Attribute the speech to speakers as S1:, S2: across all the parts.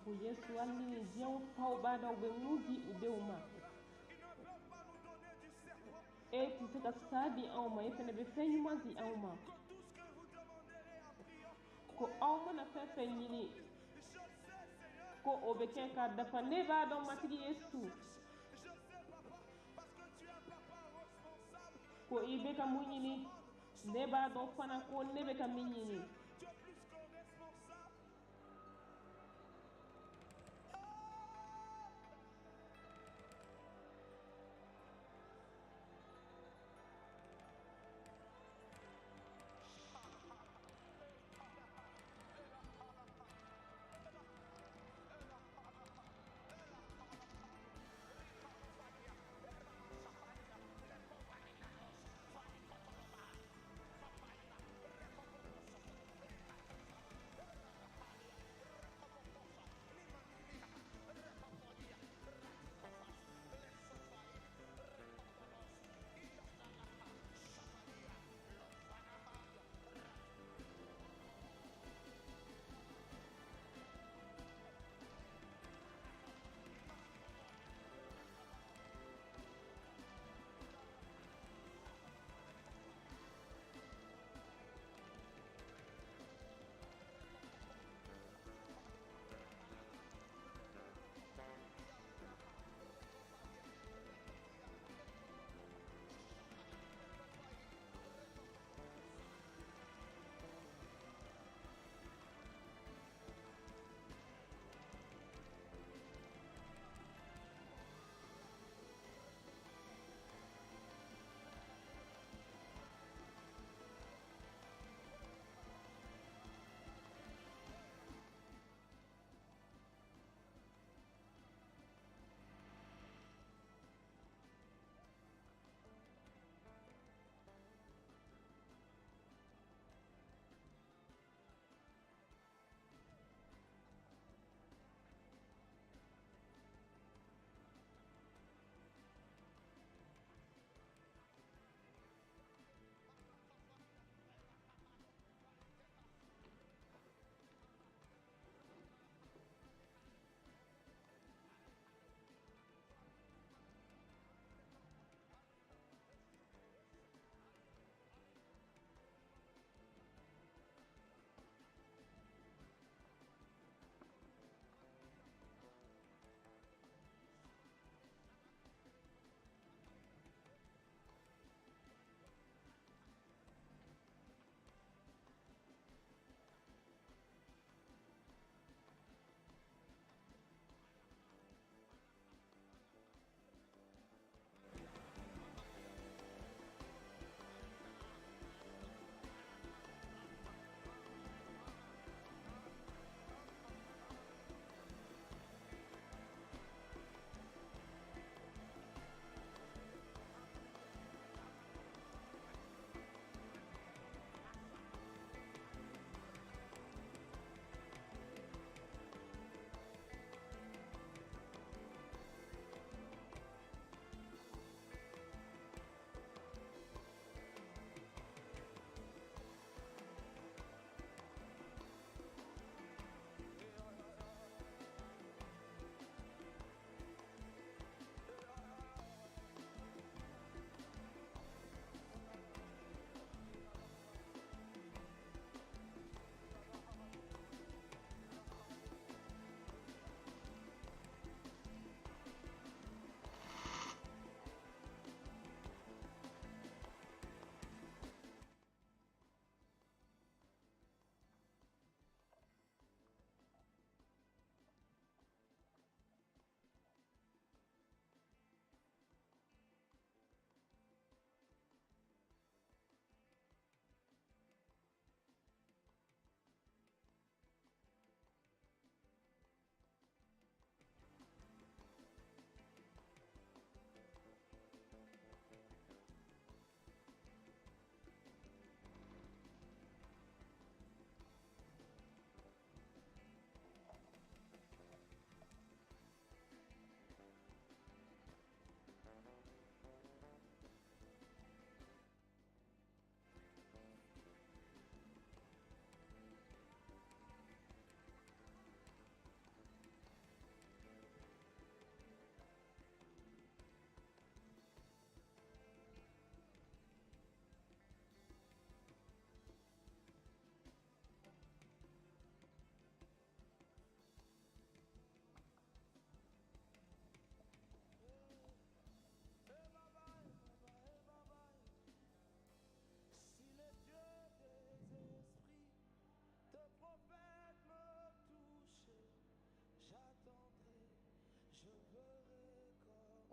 S1: Ko Yesu, hali ni diɲɛw faw b'a dɔn u bɛ mun di u denw ma, e tɛ se ka sa di anw ma, e fana bɛ fɛn ɲuman di anw ma. Ko aw mana fɛn fɛn ɲini, ko o bɛ kɛ k'a dafa. Ne b'a dɔn, Matigi Yesu, ko i bɛ ka mun ɲini. Ne b'a dɔn fana ko ne bɛ ka min ɲini.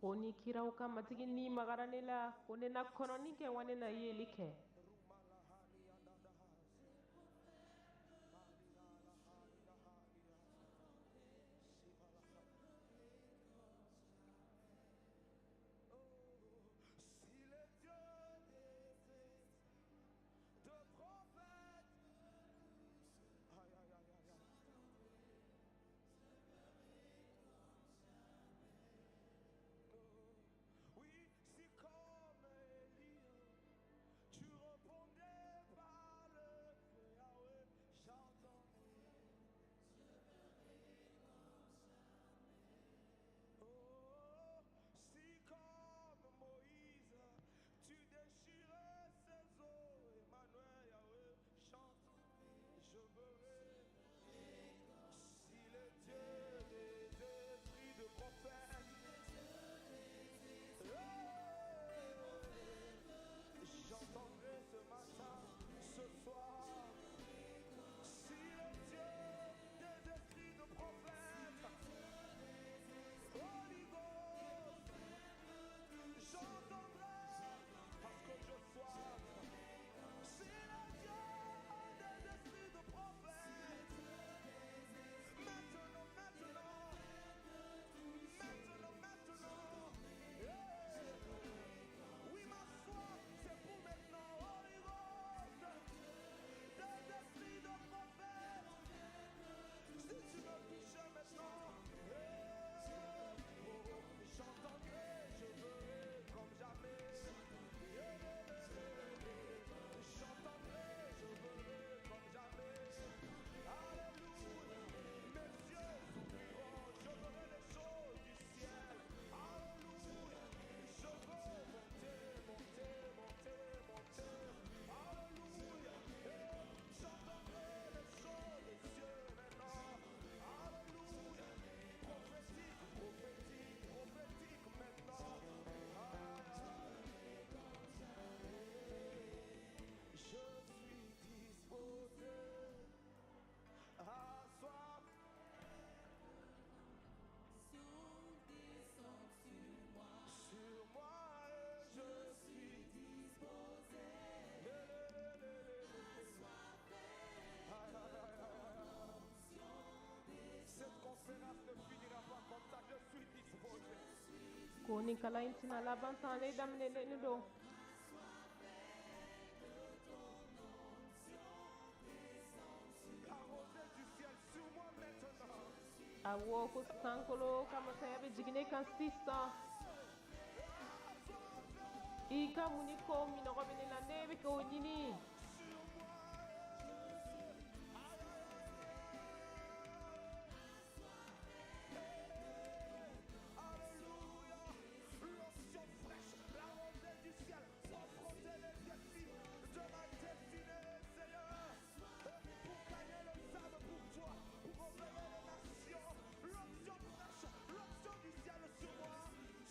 S1: Ko ni kiraw ka Matigi ni magara ne la, ko ne na kɔnɔni kɛ wa ne na yeli kɛ.
S2: Si le Dieu des de prophètes, aïe, aïe, aïe, aïe, aïe. Oui, si comme Élie, tu répondais par le feu, ah ouais, j'entendais. Oh, si comme Moïse, tu déchirais ses os, Emmanuel, Yahweh, chante, je verrai. Si le Dieu des esprits de prophètes, j'entendrai ce matin, ce soir. Si le Dieu des esprits de prophètes, Holy Ghost, j'entendrai parce que je sois. Si le Dieu des esprits de prophètes, maintenant, maintenant, maintenant, maintenant, yeah. Oui, ma foi, c'est pour maintenant, Holy Ghost, des esprits de prophètes. Si tu me touches maintenant, eh, oh, oh, j'entendrai, je verrai comme jamais. Eh, eh, eh, eh, j'entendrai, je verrai comme jamais. Alléluia, mes yeux s'ouvriront, je verrai les choses du ciel. Alléluia, je veux monter, monter, monter, monter. Alléluia, eh, j'entendrai les choses des cieux maintenant. Alléluia, prophétique, prophétique, prophétique maintenant. Je suis disposé à soif. Sur moi et je suis disposé à. Cette conférence ne finira pas comme ça. Je suis disposé.
S1: Ko nin kalan in tɛna laban tan, ne daminɛlen don.
S2: La rosée du ciel sur moi maintenant.
S1: Awɔ, ko sankolo ka masaya bɛ jigin ne kan sisan. I ka mun ni ko minɔgɔ bɛ ne la, ne bɛ k'o ɲini.
S2: Sur moi. Alléluia. L'onction fraîche, la rosée du ciel, pour affronter les défis de ma destinée, Seigneur. Pour gagner le sable pour toi, pour réveiller les nations. L'onction fraîche, l'onction du ciel sur moi.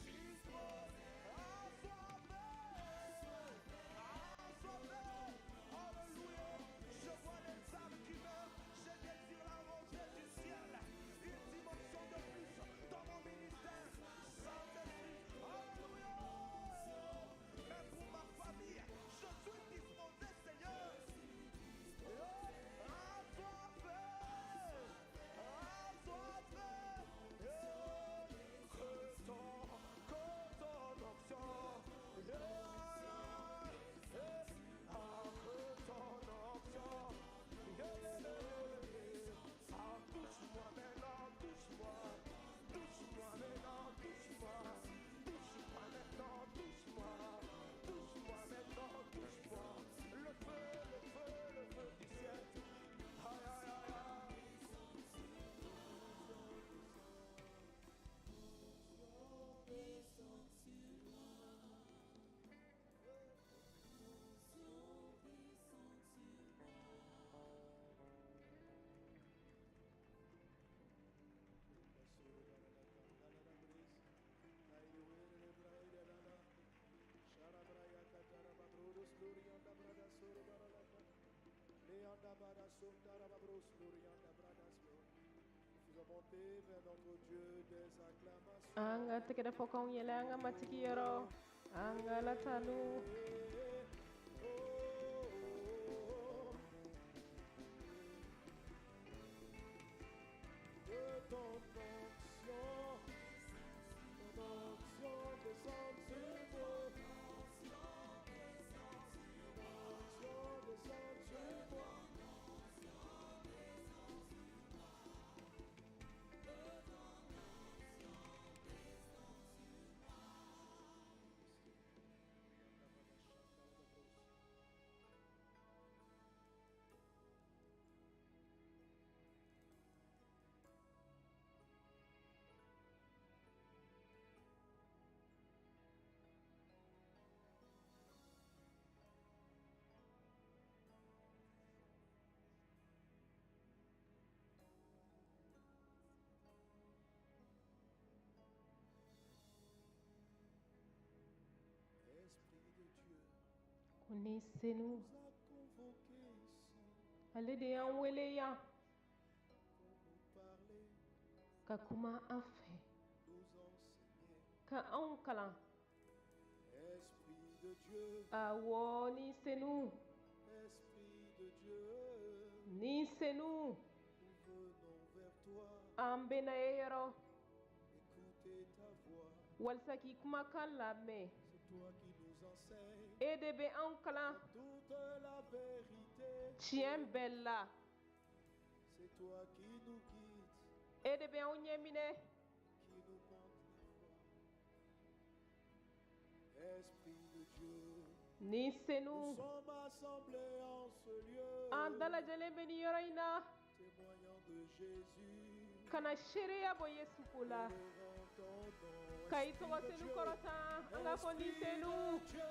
S2: Disposé, assoiffé, assoiffé. Alléluia. Je vois les âmes qui meurent. Je désire la rosée du ciel. Une dimension de plus dans mon ministère. Saint-Esprit, alléluia. Même pour ma famille, je suis disposé, Seigneur. Assoiffé, assoiffé. Que ton onction, ah, que ton onction, ah, touche-moi maintenant, touche-moi, touche-moi maintenant, touche-moi, touche-moi maintenant, touche-moi, touche-moi maintenant, touche-moi, le feu, le feu, le feu du ciel, aïe, aïe, aïe, aïe.
S3: Nous faisons monter vers notre Dieu des acclamations.
S1: An ka tɛgɛrɛ fɔkanw yɛlɛ an ka Matigi yɔrɔ, an ka Ala tanu.
S2: De ton onction, ton onction descende sur moi. Ton onction descende sur moi. Esprit de Dieu
S1: Ko Ni Senu
S2: nous a convoqués ici
S1: ale de y'an wele yan
S2: pour nous parler,
S1: ka kuma an fɛ,
S2: nous enseigner.
S1: ka anw kalan.
S2: Esprit de Dieu,
S1: Awɔ, Ni Senu,
S2: Esprit de Dieu,
S1: Ni Senu,
S2: nous venons vers toi,
S1: an bɛna e yɔrɔ
S2: écouter ta voix.
S1: walisa k'i kumakan lamɛn.
S2: C'est toi qui nous enseignes
S1: E de bɛ anw kalan
S2: toute la vérité.
S1: tiɲɛ bɛɛ la.
S2: C'est toi qui nous guides,
S1: E de bɛ anw ɲɛminɛ,
S2: qui nous montre la voie. Esprit de Dieu,
S1: Ni
S2: nous
S1: Senu.
S2: sommes assemblés en ce lieu,
S1: An dalajɛlen bɛ nin yɔrɔ in na
S2: témoignant de Jésus.
S1: ka na seereya bɔ Yesu ko la,
S2: Élevant ton nom,
S1: ka i
S2: Esprit
S1: tɔgɔ
S2: de
S1: senu
S2: Dieu,
S1: kɔrɔta. An ka fɔ Ni
S2: Esprit
S1: Senu.
S2: de Dieu,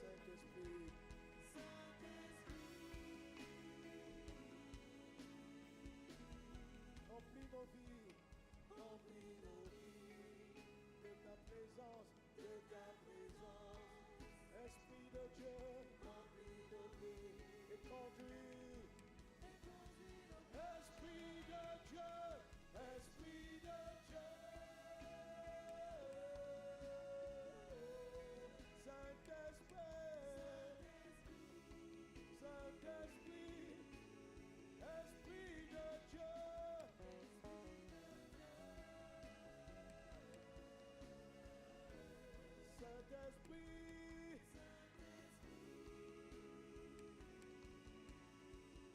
S2: Saint-Esprit, remplis nos vies, remplis nos vies de ta présence, de ta présence. Esprit de Dieu, remplis nos vies et conduis. Esprit de Dieu, Esprit de Dieu, Saint-Esprit, Saint-Esprit, Esprit de Dieu, Saint-Esprit,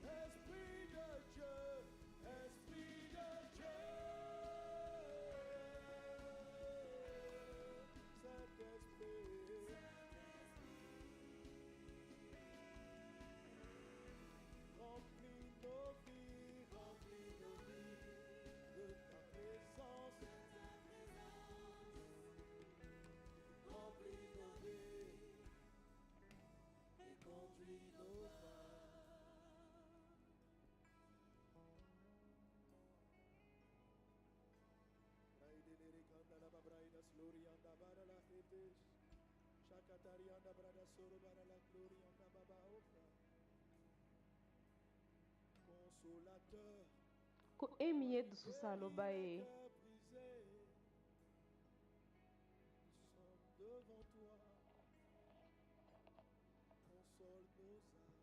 S2: Esprit de Dieu, Esprit de Dieu, Saint-Esprit, remplis nos vies, remplis nos vies de ta présence, remplis nos vies et conduis nos pas. Consolateur,
S1: Ko e min ye dususaloba ye,
S2: cœur brisé, nous sommes devant toi. Console nos âmes,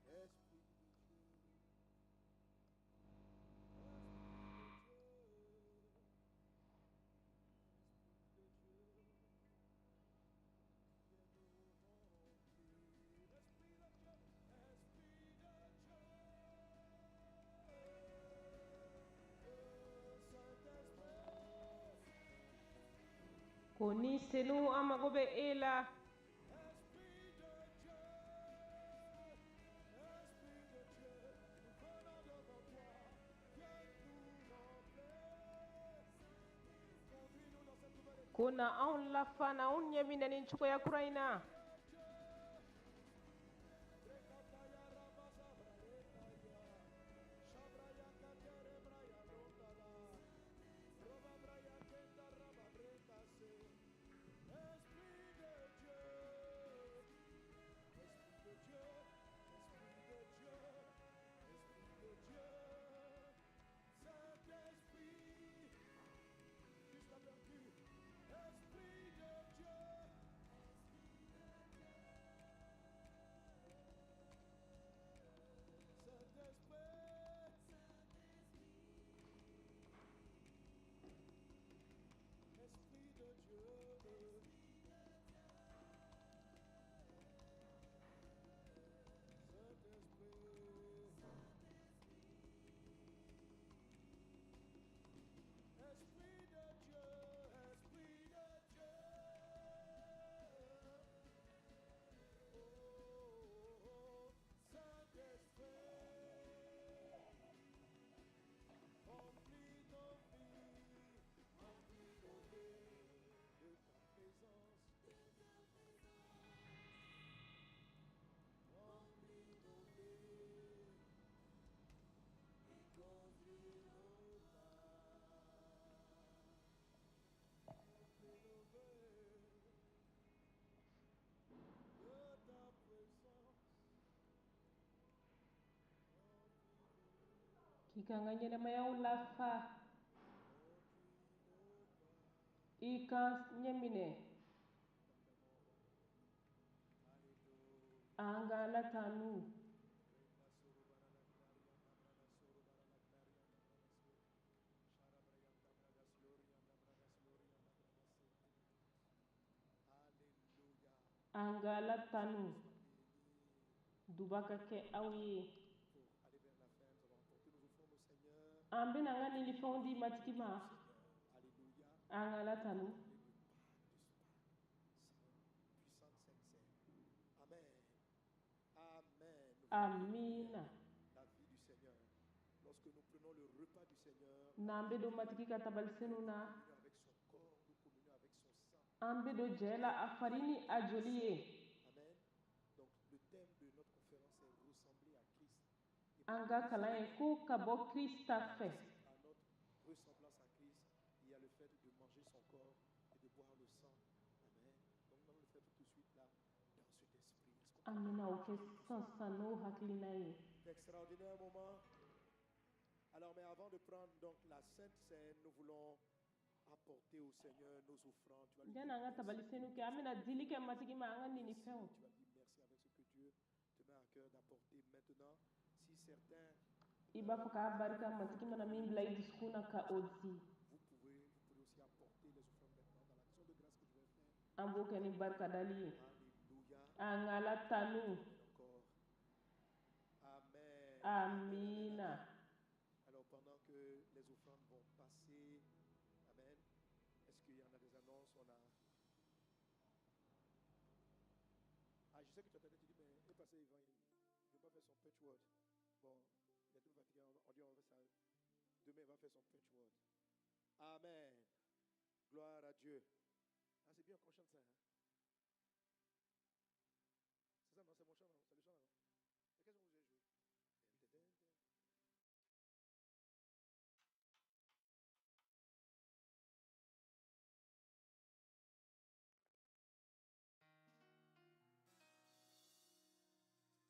S2: Esprit de Dieu. Esprit de Dieu, Esprit de Dieu, viens nous remplir. Esprit de Dieu, Esprit de Dieu, Saint-Esprit.
S1: Ko Ni Senu, an mago bɛ e la.
S2: Esprit de Dieu, Esprit de Dieu, nous venons devant toi, viens nous remplir. Conduis-nous dans cette nouvelle étape.
S1: Ko na anw lafa, na anw ɲɛminɛ nin cogoya kura in na.
S2: Rekataya rabasa braretaya, shabraya katere braya londala, roba braya kenda raba brekase. Esprit de Dieu, Esprit de Dieu, Esprit de Dieu, Esprit de
S1: I k'an ka ɲɛnɛmayaw lafa, i k'an ɲɛminɛ. An ka Ala tanu. An ka Ala tanu. Duba ka kɛ aw ye. An bɛna an ka nilifɛnw di Matigi ma. An ka Ala tanu. Amiina. N'an bɛ don Matigi ka tabalisenu na, an bɛ don jɛ la a fari ni a joli ye. An ka kalan ye ko ka bɔ Krista fɛ. An bɛna o kɛ sisan sisan n'o hakilina ye.
S2: Extraordinaire moment. Alors, mais avant de prendre donc la Sainte Cène, nous voulons apporter au Seigneur nos offrandes. Tu vas lui
S1: Yanni an ka
S2: dire
S1: tabalisenu kɛ, an bɛna dili kɛ Matigi ma an ka ninifɛnw.
S2: Tu vas lui dire merci avec ce que Dieu te met à cœur d'apporter maintenant. Si certains,
S1: I b'a fɔ k'a barika Matigi mana min bila i dusukun na ka o di.
S2: Vous pouvez aussi apporter les offrandes maintenant dans l'action de grâce que je vais faire.
S1: An b'o kɛ ni barikadali ye.
S2: Alléluia.
S1: An ka Ala tanu.
S2: Encore. Amen.
S1: Amiina.
S2: Alors pendant que les offrandes vont passer, amen. Est-ce qu'il y en a des annonces? On a. Ah, je sais que tu as peut-être dit, mais il est passé, il ne va pas faire son patchwork. Bon, il est tout fatigué. On dit, on va faire ça. Demain, il va faire son patchwork. Amen. Gloire à Dieu. Ah, c'est bien qu'on chante ça. Hein? C'est ça, non? C'est mon chant, non? C'est le chant, non? Mais qu'est-ce que vous avez joué?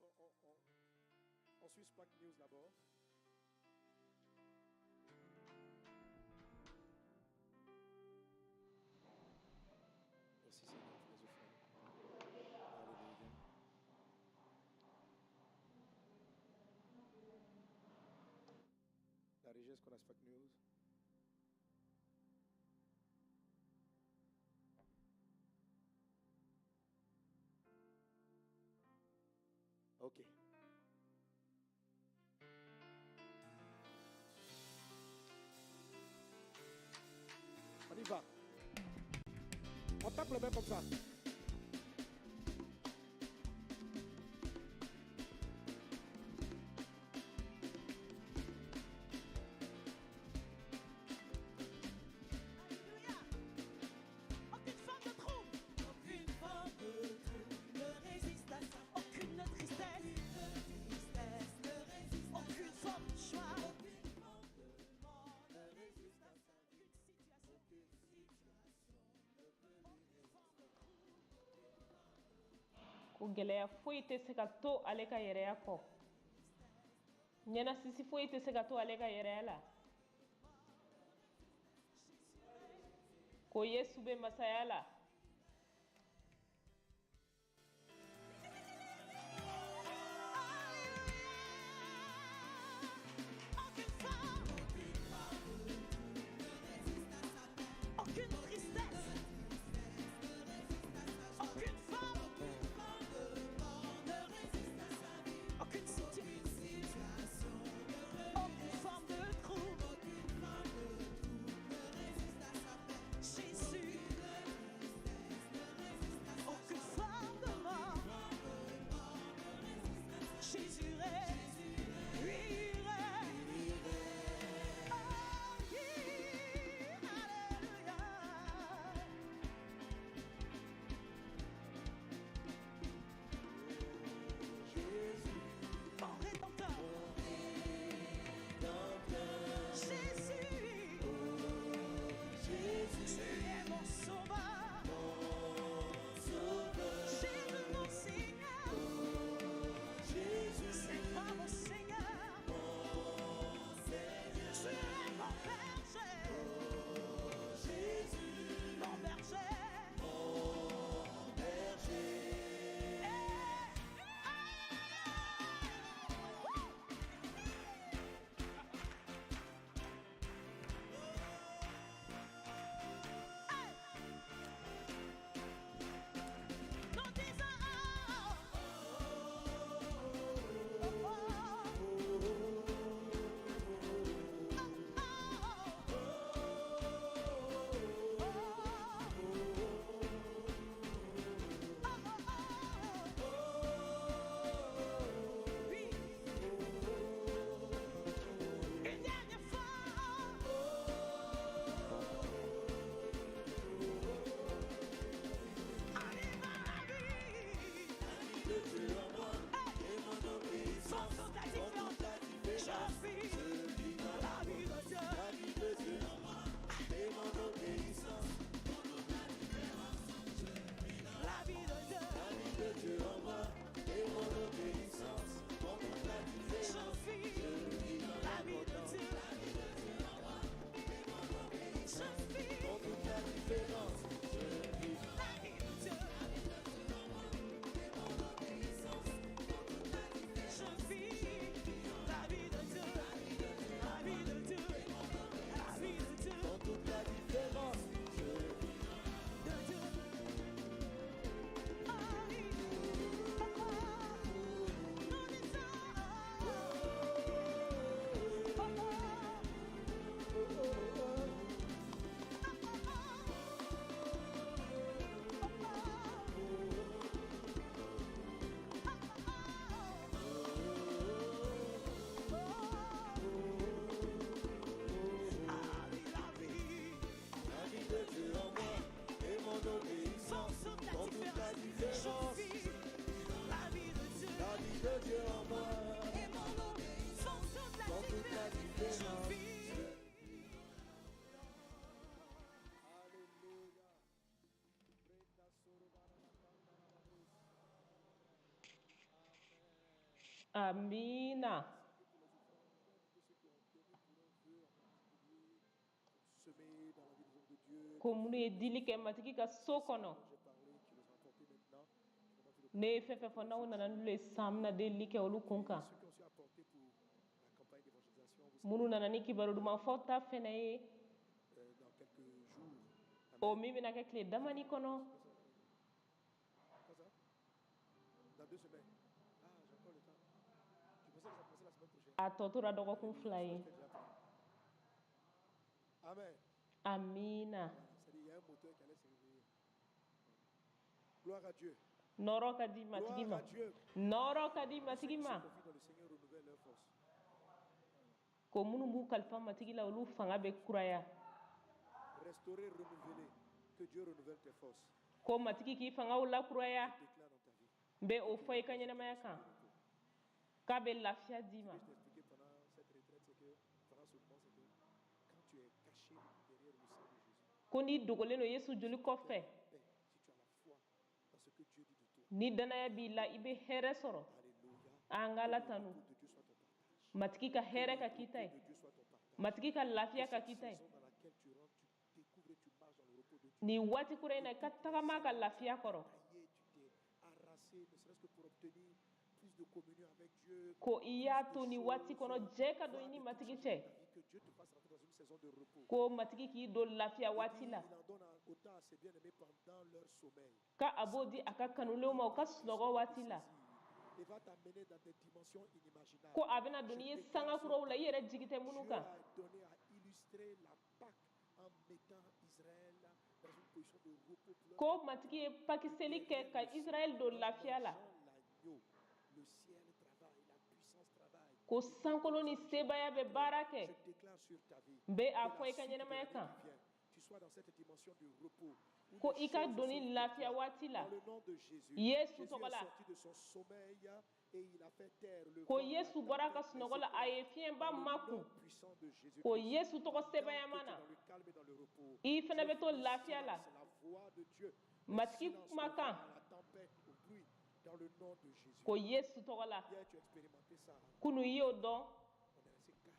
S2: Bon, on suit Spark News d'abord. Merci Seigneur pour les offrandes. Alléluia. La régie, est-ce qu'on a Spark News? Ok. On y va. On tape le main comme ça.
S3: Alléluia. Aucune forme de trouble, aucune forme de trouble ne résiste à ça. Aucune tristesse, ne résiste, aucune forme de joie, aucune forme de mort ne résiste à ça. Aucune situation, aucune forme de trouble.
S1: Ko gɛlɛya foyi tɛ se ka to ale ka yɛrɛya kɔ. Ɲɛnasisi foyi tɛ se ka to ale ka yɛrɛya la. Ko Yesu bɛ masaya la.
S3: Aucune forme, aucune tristesse, aucune forme, aucune situation, aucune forme de trouble. Jésus, Je vis la vie de Dieu.
S2: La vie de Dieu en moi et mon obéissance.
S3: La vie de Dieu.
S2: La vie de Dieu en moi et mon obéissance font toute la différence.
S3: Je vis la vie de Dieu. Je vis
S2: Font toute la différence. Je vis
S3: la vie de Dieu. Je vis la vie de Dieu. La vie de Dieu. La vie de Dieu.
S2: font toute la différence. Je vis
S3: De Dieu. Ah oui, papa, nous disons, papa, ah oui, la vie.
S2: la vie de Dieu en moi et mon obéissance
S3: Font toute la
S2: font toute la
S3: différence.
S2: différence.
S3: Je vis la vie de Dieu.
S2: La vie de Dieu en moi
S3: Et mon obéissance. Font toute la
S2: font toute la
S3: différence. Je
S2: différence.
S3: vis.
S2: Alléluia.
S1: Amina.
S2: Semer dans la vie des hommes de Dieu.
S1: Ko minnu ye dili kɛ Matigi ka so kɔnɔ.
S2: J'ai parlé, qui les ont apportés maintenant.
S1: Ne ye fɛn fɛn fɔ, n'aw nana n'olu ye sisan, an bɛna delili kɛ olu kun kan.
S2: Ceux qui ont su apporter pour la campagne d'évangélisation, vous
S1: Minnu nana ni kibaru duman fɔ ta fɛnɛ ye,
S2: savez, dans quelques jours.
S1: o min bɛna kɛ tile damani kɔnɔ.
S2: Quoi ça? Dans 2 semaines. Ah, j'ai encore le temps. Je pensais que ça commençait la semaine prochaine.
S1: A tɔ tora dɔgɔkun 2 ye.
S2: Je t'ai déjà parlé. Amen.
S1: Amina.
S2: C'est-à-dire, il y a un moteur qui allait se réveiller. Gloire à Dieu.
S1: Nɔrɔ ka di Matigi
S2: Gloire
S1: ma.
S2: à Dieu.
S1: Nɔrɔ ka di
S2: Ceux
S1: Matigi
S2: qui se
S1: ma.
S2: confient dans le Seigneur renouvellent leur force.
S1: Ko minnu b'u kalifa Matigi la, olu fanga bɛ kuraya.
S2: Restaurer, renouveler. Que Dieu renouvelle tes forces.
S1: Ko Matigi k'i fangaw lakuraya.
S2: Déclare dans ta vie.
S1: N bɛ o fɔ i ka ɲɛnamaya kan k'a bɛ lafiya d'i ma.
S2: Ce que je t'ai expliqué pendant cette retraite, c'est que, pendant ce moment, c'est que quand tu es caché derrière le sang de Jésus,
S1: Ko n'i dogolen don Yesu joli kɔfɛ,
S2: paix, si tu as la foi dans ce que Dieu dit de toi,
S1: ni danaya b'i la, i bɛ hɛrɛ sɔrɔ.
S2: Alléluia.
S1: An ka Ala tanu.
S2: Le de Dieu soit ton partage.
S1: Matigi ka hɛrɛ ka k'i ta ye.
S2: Le de Dieu soit ton partage.
S1: Matigi ka lafiya ka
S2: Cette
S1: k'i ta ye.
S2: saison dans laquelle tu rentres, tu découvres et tu marches dans le repos de Dieu.
S1: Nin waati kura in na, i ka tagama a ka lafiya kɔrɔ.
S2: Taillé, tu t'es harassé, ne serait-ce que pour obtenir plus de communion avec Dieu.
S1: Ko i y'a to nin waati kɔnɔ jɛ ka don i ni Matigi cɛ.
S2: Que Dieu te fasse rentrer dans une saison de repos.
S1: Ko Matigi k'i don lafiya waati
S2: Il
S1: la.
S2: en donne autant à ses bien-aimés pendant leur sommeil.
S1: Ka a b'o di a ka kanulenw ma u ka sunɔgɔ waati la.
S2: Et va t'amener dans des dimensions inimaginables.
S1: Ko a bɛna don n'i ye sanga kuraw la i yɛrɛ jigi tɛ minnu
S2: Dieu
S1: kan.
S2: a donné à illustrer la Pâque en mettant Israël dans une position de repos pour leur
S1: Ko Matigi ye pakiseli kɛ ka Israɛl don lafiya la.
S2: Jean l'agneau. Le ciel travaille, la puissance travaille.
S1: Ko sankolo ni sebaaya bɛ baara kɛ.
S2: Je déclare sur ta vie.
S1: N bɛ a
S2: que
S1: fɔ
S2: la
S1: i ka
S2: suite de
S1: ɲɛnamaya
S2: l'année
S1: kan.
S2: qui vient, tu sois dans cette dimension de repos. Où
S1: Ko
S2: les
S1: i ka
S2: choses
S1: don ni
S2: sont
S1: lafiya
S2: pour toi.
S1: waati la.
S2: Dans le nom de Jésus.
S1: Yesu
S2: Jésus
S1: tɔgɔ
S2: est
S1: la.
S2: sorti de son sommeil et il a fait taire le
S1: Ko
S2: vent, la
S1: Yesu bɔra a ka
S2: tempête, les
S1: sunɔgɔ la, a ye
S2: éclairs.
S1: fiɲɛba
S2: Dans le
S1: makun.
S2: nom puissant de Jésus
S1: Ko
S2: Christ.
S1: Yesu tɔgɔ
S2: Tant que tu
S1: sebaayama
S2: es
S1: na,
S2: dans le calme et dans le repos.
S1: i fɛnɛ bɛ to
S2: Je
S1: lafiya la.
S2: silence la voix de Dieu. Le
S1: Matigi
S2: silence au
S1: kumakan.
S2: vent, à la tempête, au bruit, dans le nom de Jésus.
S1: Ko Yesu tɔgɔ la.
S2: Hier, tu as expérimenté ça.
S1: Kunu i y'o dɔn.
S2: On est resté calme.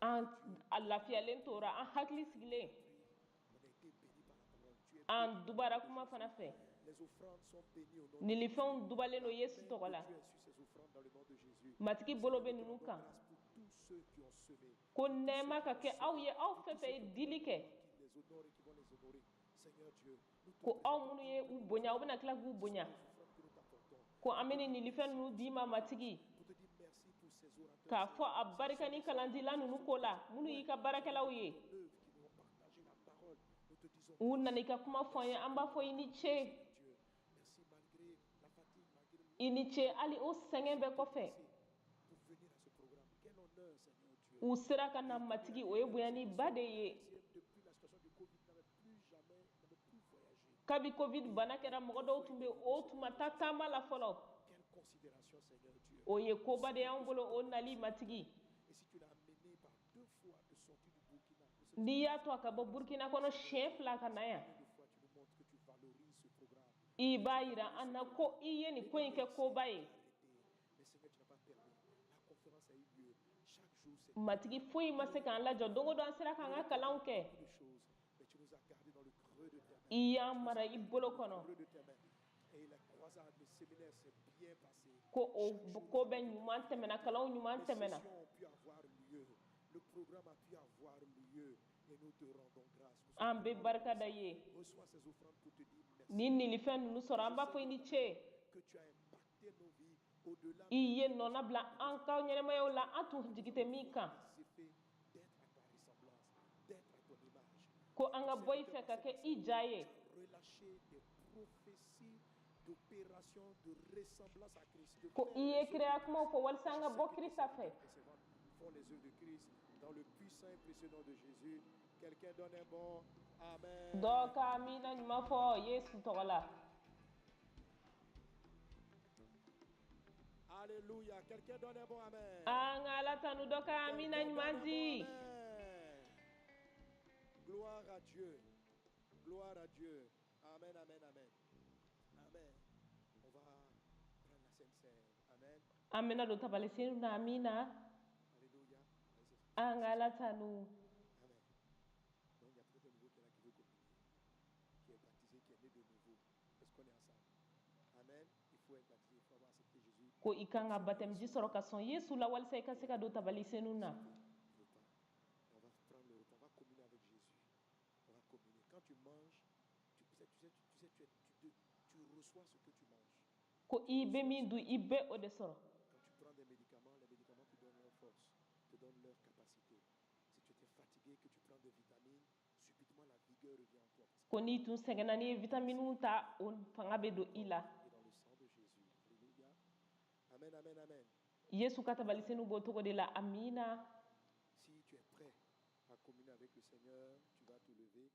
S1: An a lafiyalen tora, an hakili sigilen.
S2: On a été béni par la parole. Tu es
S1: An
S2: béni.
S1: dubara kuma fana fɛ.
S2: Les offrandes sont bénies au nom de
S1: Nilifɛnw dubalen don Yesu
S2: Jésus.
S1: tɔgɔ la.
S2: Dieu est sur ces offrandes dans le nom de Jésus.
S1: Matigi bolo bɛ ninnu kan.
S2: Grâce pour tous ceux qui ont semé,
S1: Ko nɛɛma ka kɛ aw ye, aw fɛn fɛn ye dili kɛ.
S2: qui les honorent et qui vont les honorer. Seigneur Dieu, nous te
S1: Ko aw minnu ye u bonya, aw bɛna tila k'u bonya.
S2: les offrandes que nous t'apportons.
S1: Ko an bɛ nin nilifɛn ninnu d'i ma, Matigi.
S2: Pour te dire merci pour ces orateurs,
S1: K'a fɔ a barika ni kalandila ninnu ko la, minnu y'i ka baarakɛlaw ye.
S2: eux qui nous ont partagé la parole. Nous te disons
S1: U nana i ka kuma fɔ an ye, an b'a fɔ i ni ce.
S2: Dieu, merci malgré la fatigue, malgré le
S1: I ni ce hali o sɛgɛn bɛɛ kɔfɛ.
S2: pour venir à ce programme. Quel honneur, Seigneur Dieu.
S1: U sera ka na, Matigi, o ye bonyaniba de ye.
S2: Depuis la situation du Covid, n'avait plus jamais, n'avait plus voyagé.
S1: Kabi Covid bana kɛra, mɔgɔ dɔw tun bɛ o tun ma taa taama la fɔlɔ.
S2: Quelle considération, Seigneur Dieu.
S1: O ye koba de y'anw bolo, o nali, Matigi.
S2: Et
S1: N'i y'a to a ka bɔ Burukina kɔnɔ siɲɛ 2 ka na yan, i b'a yira an na ko i ye nin ko in kɛ koba ye. Matigi, foyi ma se k'an lajɔ. Don o don, an sera k'an ka kalanw kɛ. I y'an mara i bolo kɔnɔ, ko o ko bɛɛ ɲuman tɛmɛna, kalanw ɲuman tɛmɛna. An bɛ barika da i ye. Ni nilifɛn ninnu sɔrɔ, an b'a fɔ i ni ce. I ye nɔna bila an ka ɲɛnɛmayaw la, an tun jigi tɛ min kan, ko an ka bɔ i fɛ ka kɛ i ja ye. Ko i ye kiraya kumaw fɔ walisa an ka bɔ Kirisa fɛ. Dɔ ka amina ɲuman fɔ Yesu tɔgɔ la.
S2: Alléluia. Quelqu'un donne un bon amen.
S1: An ka Ala tanu, dɔ ka amina ɲuman di.
S2: Gloire à Dieu. Gloire à Dieu. Amen, amen, amen. Amen. On va prendre la Sainte Cène. Amen.
S1: An bɛna don tabali na, amina.
S2: Alléluia.
S1: An ka Ala tanu.
S2: Amen. Donc il y a peut-être un nouveau qui est là qui veut communier, qui est baptisé, qui est né de nouveau. Est-ce qu'on est ensemble? Amen. Il faut être baptisé, il faut avoir accepté Jésus.
S1: Ko i kan ka batɛmiji sɔrɔ ka sɔn Yesu la walisa i ka se ka don tabali senu na.
S2: Repas. On va prendre le repas, on va communier avec Jésus. On va communier. Quand tu manges, tu sais, tu sais, tu sais, tu, tu, tu reçois ce que tu manges.
S1: Ko i bɛ min dun, i bɛ o de sɔrɔ.
S2: Quand tu prends des médicaments, les médicaments te donnent leur force, te donnent leur capacité. Si tu étais fatigué, que tu prends des vitamines, subitement la vigueur revient en toi. Parce
S1: Ko n'i tun sɛgɛnna, n'i ye vitaminiw ta, o fanga bɛ don i la.
S2: que dans le sang de Jésus. Alléluia. Amen, amen, amen.
S1: Yesu ka tabali senu b'o cogo de la, amina.
S2: Si tu es prêt à communier avec le Seigneur, tu vas te lever.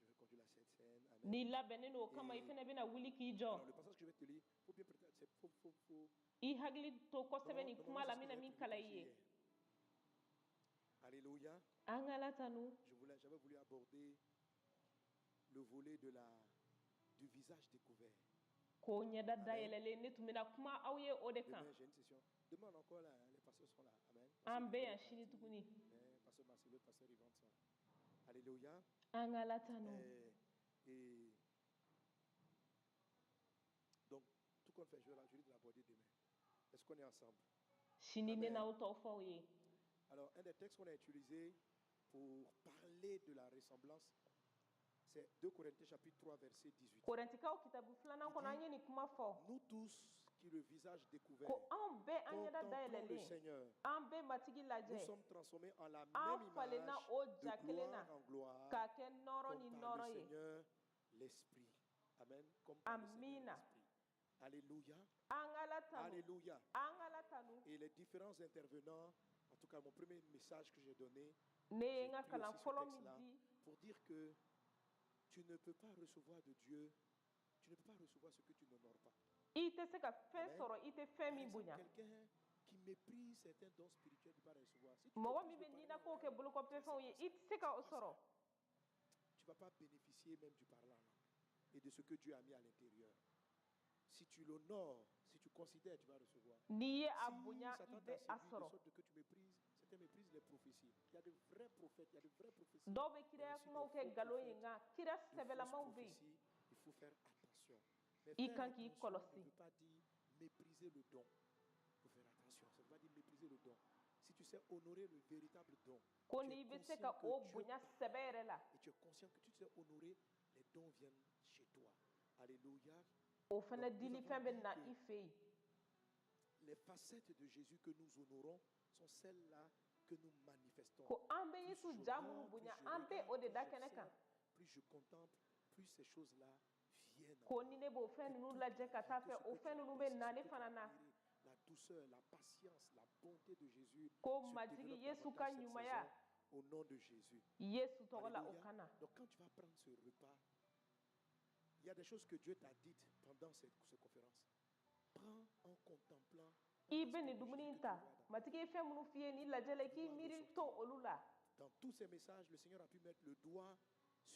S2: Je vais conduire la Sainte Cène. Amen.
S1: N'i labɛnnen don o kama, i fɛnɛ bɛna wuli k'i jɔ.
S2: Alors, le passage que je vais te lire, faut bien prêter, c'est faut, faut, faut.
S1: I hakili to kosɛbɛ nin
S2: Normalement,
S1: kuma la
S2: c'est
S1: n
S2: ce que
S1: bɛna
S2: j'avais
S1: min
S2: prévu
S1: kalan i
S2: prêcher
S1: ye.
S2: hier. Alléluia.
S1: An ka Ala tanu.
S2: J'avais voulu aborder le volet du visage découvert.
S1: Ko ɲɛda dayɛlɛlen, ne tun bɛna kuma aw ye o de kan.
S2: Demain, j'ai une session. Demain encore là, hein, les pasteurs sont là. Amen.
S1: An
S2: Pasteur
S1: bɛ yan
S2: Nicolas est
S1: sini
S2: parti,
S1: tuguni.
S2: mais pasteur Marcelo, pasteur Yvonne sont là. Alléluia.
S1: An ka Ala tanu.
S2: Et donc, tout compte fait, je vais l'aborder demain. Est-ce qu'on est ensemble?
S1: Sini ne
S2: Amen.
S1: n'aw tɔw fɔ aw ye.
S2: Alors, un des textes qu'on a utilisé pour parler de la ressemblance, c'est 2 Corinthiens chapitre 3, verset 18.
S1: Korɛntikaw kitabu 2nan kɔnɔ, an ye nin kuma fɔ.
S2: Nous tous qui le visage découvert,
S1: Ko anw bɛɛ an ɲɛda
S2: contemplons le
S1: dayɛlɛlen,
S2: Seigneur,
S1: an bɛ Matigi
S2: nous
S1: lajɛ,
S2: sommes transformés en la
S1: an
S2: même
S1: falenna
S2: image
S1: o
S2: de
S1: ja kelen na
S2: gloire en gloire,
S1: k'a kɛ nɔrɔ
S2: comme
S1: ni
S2: par
S1: nɔrɔ
S2: le
S1: ye.
S2: Seigneur l'Esprit. Amen. Comme par le Seigneur
S1: Amina.
S2: l'Esprit. Alléluia.
S1: An ka Ala tanu.
S2: Alléluia.
S1: An ka Ala tanu.
S2: Et les différents intervenants, en tout cas mon premier message que j'ai donné,
S1: Ne ye
S2: j'ai
S1: n ka
S2: pris
S1: kalan
S2: aussi ce
S1: fɔlɔ min
S2: texte-là
S1: di,
S2: pour dire que tu ne peux pas recevoir de Dieu, tu ne peux pas recevoir ce que tu n'honores pas.
S1: I tɛ se ka fɛn
S2: Amen.
S1: sɔrɔ i tɛ fɛn
S2: Par
S1: min
S2: exemple,
S1: bonya.
S2: quelqu'un qui méprise certains dons spirituels ne peut pas recevoir. Si tu
S1: Mɔgɔ
S2: méprises
S1: min
S2: le
S1: bɛ
S2: parler
S1: ninako
S2: en
S1: kɛ
S2: langue,
S1: bolokɔfɛfɛnw ye,
S2: c'est
S1: i tɛ se ka o
S2: pas ça.
S1: sɔrɔ.
S2: Tu ne vas pas bénéficier même du parlant là, et de ce que Dieu a mis à l'intérieur. Si tu l'honores, si tu considères, tu vas recevoir.
S1: N'i ye a
S2: Si
S1: bonya, i
S2: Satan
S1: bɛ
S2: t'a
S1: a
S2: séduit de
S1: sɔrɔ.
S2: sorte que tu méprises, certains méprisent les prophéties. Il y a de vrais prophètes, il y a de vraies prophéties.
S1: Dɔw bɛ
S2: Il y a
S1: kiraya
S2: aussi
S1: kumaw
S2: des
S1: kɛ
S2: faux
S1: nkalon ye,
S2: prophètes,
S1: nka kira
S2: de fausses
S1: sɛbɛlamaw bɛ yen.
S2: prophéties. Il faut faire attention. Mais
S1: I
S2: faire
S1: kan k'i
S2: attention ne
S1: kɔlɔsi.
S2: veut pas dire mépriser le don. Il faut faire attention. Ça ne veut pas dire mépriser le don. Si tu sais honorer le véritable don,
S1: Ko
S2: tu es
S1: n'i bɛ se
S2: conscient
S1: ka
S2: que
S1: o
S2: Dieu
S1: bonya sɛbɛ yɛrɛ la,
S2: et tu es conscient que tu sais honorer, les dons viennent chez toi. Alléluia.
S1: o fana
S2: Donc, nous
S1: dilifɛn
S2: avons
S1: bɛ
S2: dit
S1: na
S2: que
S1: i fɛ yen.
S2: les facettes de Jésus que nous honorons sont celles-là que nous manifestons.
S1: Ko an bɛ
S2: Plus
S1: Yesu
S2: je
S1: ja minnu
S2: regarde, plus
S1: bonya,
S2: je
S1: an bɛ
S2: regarde,
S1: o de
S2: plus
S1: da kɛnɛ kan.
S2: j'observe, plus je contemple, plus ces choses-là viennent en
S1: Ko
S2: moi.
S1: ni ne b'o fɛn
S2: Que
S1: ninnu
S2: toute
S1: lajɛ
S2: la
S1: ka
S2: vie,
S1: taa
S2: que
S1: fɛ,
S2: ce
S1: o
S2: que tu
S1: fɛn
S2: as
S1: ninnu bɛ
S2: apprécié,
S1: na
S2: ce
S1: ne
S2: que tu
S1: fana
S2: as
S1: na.
S2: admiré, la douceur, la patience, la bonté de Jésus
S1: Ko
S2: se
S1: Matigi
S2: développe
S1: Yesu ka
S2: davantage cette
S1: ɲumanya,
S2: saison au nom de Jésus.
S1: Yesu tɔgɔ la, o
S2: Alléluia.
S1: ka na.
S2: Donc quand tu vas prendre ce repas, il y a des choses que Dieu t'a dites pendant cette conférence. Prends en contemplant
S1: I
S2: dans
S1: bɛ
S2: l'aspect
S1: nin
S2: de
S1: dumuni
S2: Jésus
S1: in
S2: que tu
S1: ta,
S2: vois dans
S1: Matigi ye fɛn minnu f'i ye nin lajɛ la, i k'i
S2: voir
S1: miiri
S2: ressortir.
S1: to olu la.
S2: Dans tous ces messages, le Seigneur a pu mettre le doigt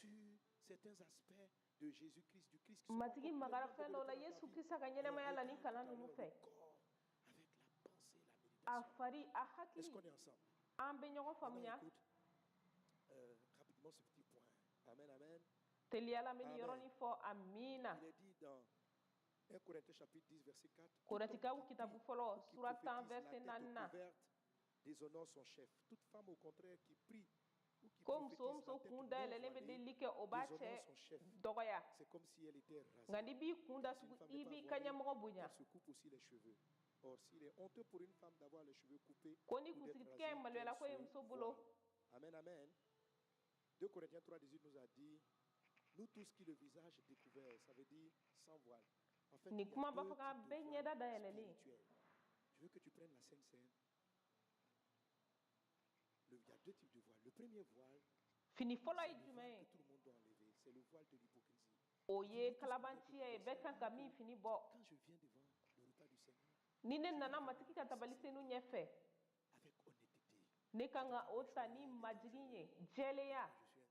S2: sur certains aspects de Jésus-Christ, du Christ qui sont
S1: Matigi
S2: encore
S1: magara
S2: pleinement
S1: fɛn dɔw la
S2: développés dans ta
S1: Yesu
S2: vie.
S1: Krista ka
S2: Et
S1: ɲɛnamaya la ni
S2: regarde
S1: kalan
S2: tout à
S1: ninnu
S2: l'heure
S1: fɛ.
S2: le corps avec la pensée et la
S1: A
S2: méditation.
S1: fari, a
S2: Est-ce
S1: hakili.
S2: qu'on est ensemble?
S1: An bɛ ɲɔgɔn
S2: Maintenant,
S1: faamuya?
S2: écoute rapidement ce petit point. Amen, amen.
S1: Teliyala, n bɛ nin
S2: Amen.
S1: yɔrɔnin fɔ. Amiina.
S2: Il est dit dans 1 Corinthiens chapitre 10, verset 4: Tout homme
S1: Korintikaw
S2: qui prie
S1: kitabu fɔlɔ
S2: ou qui
S1: sura 10
S2: prophétise la
S1: verset
S2: tête
S1: 4 na,
S2: couverte déshonore son chef. Toute femme, au contraire, qui prie ou qui
S1: ko muso o
S2: prophétise la
S1: muso
S2: tête
S1: kun
S2: non
S1: dayɛlɛlen bɛ
S2: voilée
S1: delili kɛ, o b'a
S2: déshonore
S1: cɛ
S2: son chef.
S1: dɔgɔya.
S2: C'est comme si elle était
S1: Nka
S2: rasée.
S1: n'i b'i kun
S2: Car si une
S1: datugu,
S2: femme
S1: i
S2: n'est pas
S1: b'i ka
S2: voilée,
S1: ɲɛmɔgɔ bonya.
S2: qu'elle se coupe aussi les cheveux. Or, s'il est honteux pour une femme d'avoir les cheveux coupés
S1: Ko ni
S2: ou d'être
S1: kunsigitigɛ ye
S2: rasée,
S1: maloyala
S2: qu'elle
S1: ko ye
S2: se
S1: muso
S2: voile.
S1: bolo.
S2: Amen, amen. 2 Corinthiens 3, 18 nous a dit: nous tous qui le visage découvert, ça veut dire sans voile. En fait,
S1: Nin
S2: il y a
S1: kuma b'a
S2: deux
S1: fɔ k'an
S2: types de
S1: bɛɛ
S2: voiles
S1: ɲɛda dayɛlɛlen.
S2: spirituels. Je veux que tu prennes la Sainte Cène. Il y a deux types de voiles. Le premier voile,
S1: Fini fɔlɔ
S2: c'est
S1: ye
S2: le
S1: jumɛn
S2: voile
S1: ye?
S2: que tout le monde doit enlever. C'est le voile de l'hypocrisie.
S1: O
S2: Il dit,
S1: ye
S2: nous tous qui l'avons
S1: kalabanciya ye,
S2: découvert,
S1: bɛɛ kan
S2: c'est-à-dire
S1: ka min
S2: que
S1: fini bɔ.
S2: quand je viens devant le repas du Seigneur,
S1: Ni ne
S2: je viens
S1: nana
S2: devant
S1: Matigi ka
S2: la
S1: tabali
S2: Sainte
S1: senu ɲɛfɛ,
S2: avec honnêteté.
S1: ne kan
S2: Je
S1: ka
S2: vais
S1: o
S2: pas me
S1: ta ni
S2: jouer les
S1: majigin
S2: dangereux.
S1: ye, jɛlenya.
S2: Moi,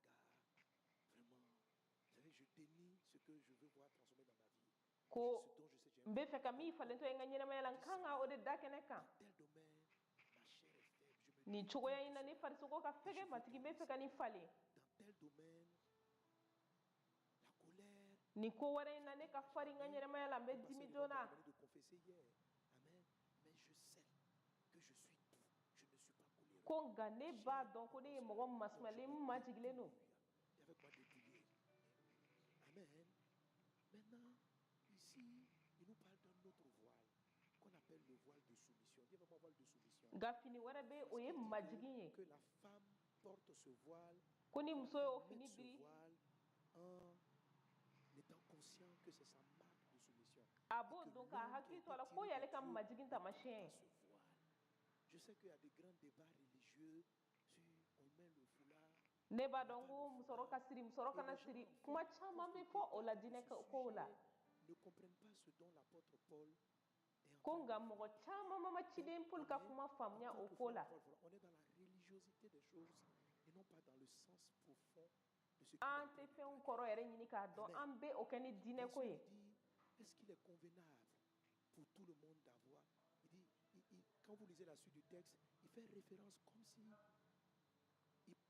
S2: je suis un gars, vraiment, vous savez, je dénie ce que je veux voir transformé dans ma vie.
S1: Ko
S2: Ce dont je sais que j'ai un
S1: n bɛ fɛ ka min falentɔ ye n ka ɲɛnamaya la, n
S2: Je dis,
S1: kan ka o de da kɛnɛ kan.
S2: dans tel domaine, ma chair est faible, je me
S1: Nin
S2: détourne
S1: cogoya
S2: de
S1: in na,
S2: cela.
S1: ne farisogo ka
S2: Et je
S1: fɛgɛ,
S2: veux
S1: Matigi,
S2: te
S1: n bɛ fɛ
S2: laisser.
S1: ka nin falen.
S2: Dans tel domaine, la colère,
S1: Nin ko wɛrɛ in na, ne ka farin n ka ɲɛnamaya la, n
S2: le
S1: bɛ
S2: pasteur
S1: dimi
S2: Yvon
S1: joona.
S2: venait de confesser hier. Amen. Mais je sais que je suis doux. Je ne suis pas coléreux.
S1: Ko nka ne b'a
S2: J'ai
S1: dɔn ko ne ye
S2: un
S1: mɔgɔ
S2: Donc je
S1: masumalen,
S2: me
S1: n majigilen don.
S2: dépouille. Et avec ma dépouillé. Amen. Maintenant, ici, il nous parle d'un autre voile qu'on appelle le voile de soumission. Dis vraiment voile de soumission.
S1: Nka fini wɛrɛ bɛ yen, o
S2: Parce
S1: ye
S2: qu'il dit
S1: majigin ye.
S2: que la femme porte ce voile,
S1: Ko ni muso y'o
S2: elle
S1: fini
S2: met ce
S1: biri,
S2: voile en étant conscient que c'est sa marque de soumission.
S1: a
S2: Et
S1: b'o
S2: que
S1: dɔn k'a
S2: l'homme qui a
S1: hakili
S2: été
S1: to a la ko
S2: tiré de
S1: y'ale ka
S2: Dieu
S1: majigin
S2: ne porte
S1: taamasiyɛn
S2: pas
S1: ye.
S2: ce voile. Je sais qu'il y a des grands débats religieux sur on met le foulard,
S1: Ne b'a
S2: on met
S1: dɔn
S2: pas
S1: ko
S2: le
S1: musɔrɔ ka
S2: foulard.
S1: siri, musɔrɔ
S2: Et
S1: kana
S2: les gens
S1: siri,
S2: en font
S1: kuma
S2: à
S1: caman
S2: cause
S1: bɛ
S2: de
S1: fɔ o la
S2: débat de
S1: diinɛ
S2: ce
S1: kow la.
S2: sujet, ne comprennent pas ce dont l'apôtre Paul est en
S1: Ko
S2: train de
S1: nka
S2: dire.
S1: mɔgɔ caman ma ciden
S2: Donc,
S1: Paul
S2: on
S1: ka
S2: est
S1: kuma
S2: en
S1: faamuya
S2: tant
S1: o
S2: que
S1: ko la.
S2: voile, voile, on est dans la religiosité des choses et non pas dans le sens profond de ce qu'il est
S1: An
S2: en train
S1: tɛ
S2: de
S1: fɛnw
S2: dire.
S1: kɔrɔ yɛrɛ ɲini k'a dɔn,
S2: Amen.
S1: an bɛ o kɛ ni
S2: Bien
S1: diinɛ ko
S2: sûr,
S1: ye.
S2: il dit, est-ce qu'il est convenable pour tout le monde d'avoir? Il dit, quand vous lisez la suite du texte, il fait référence comme si,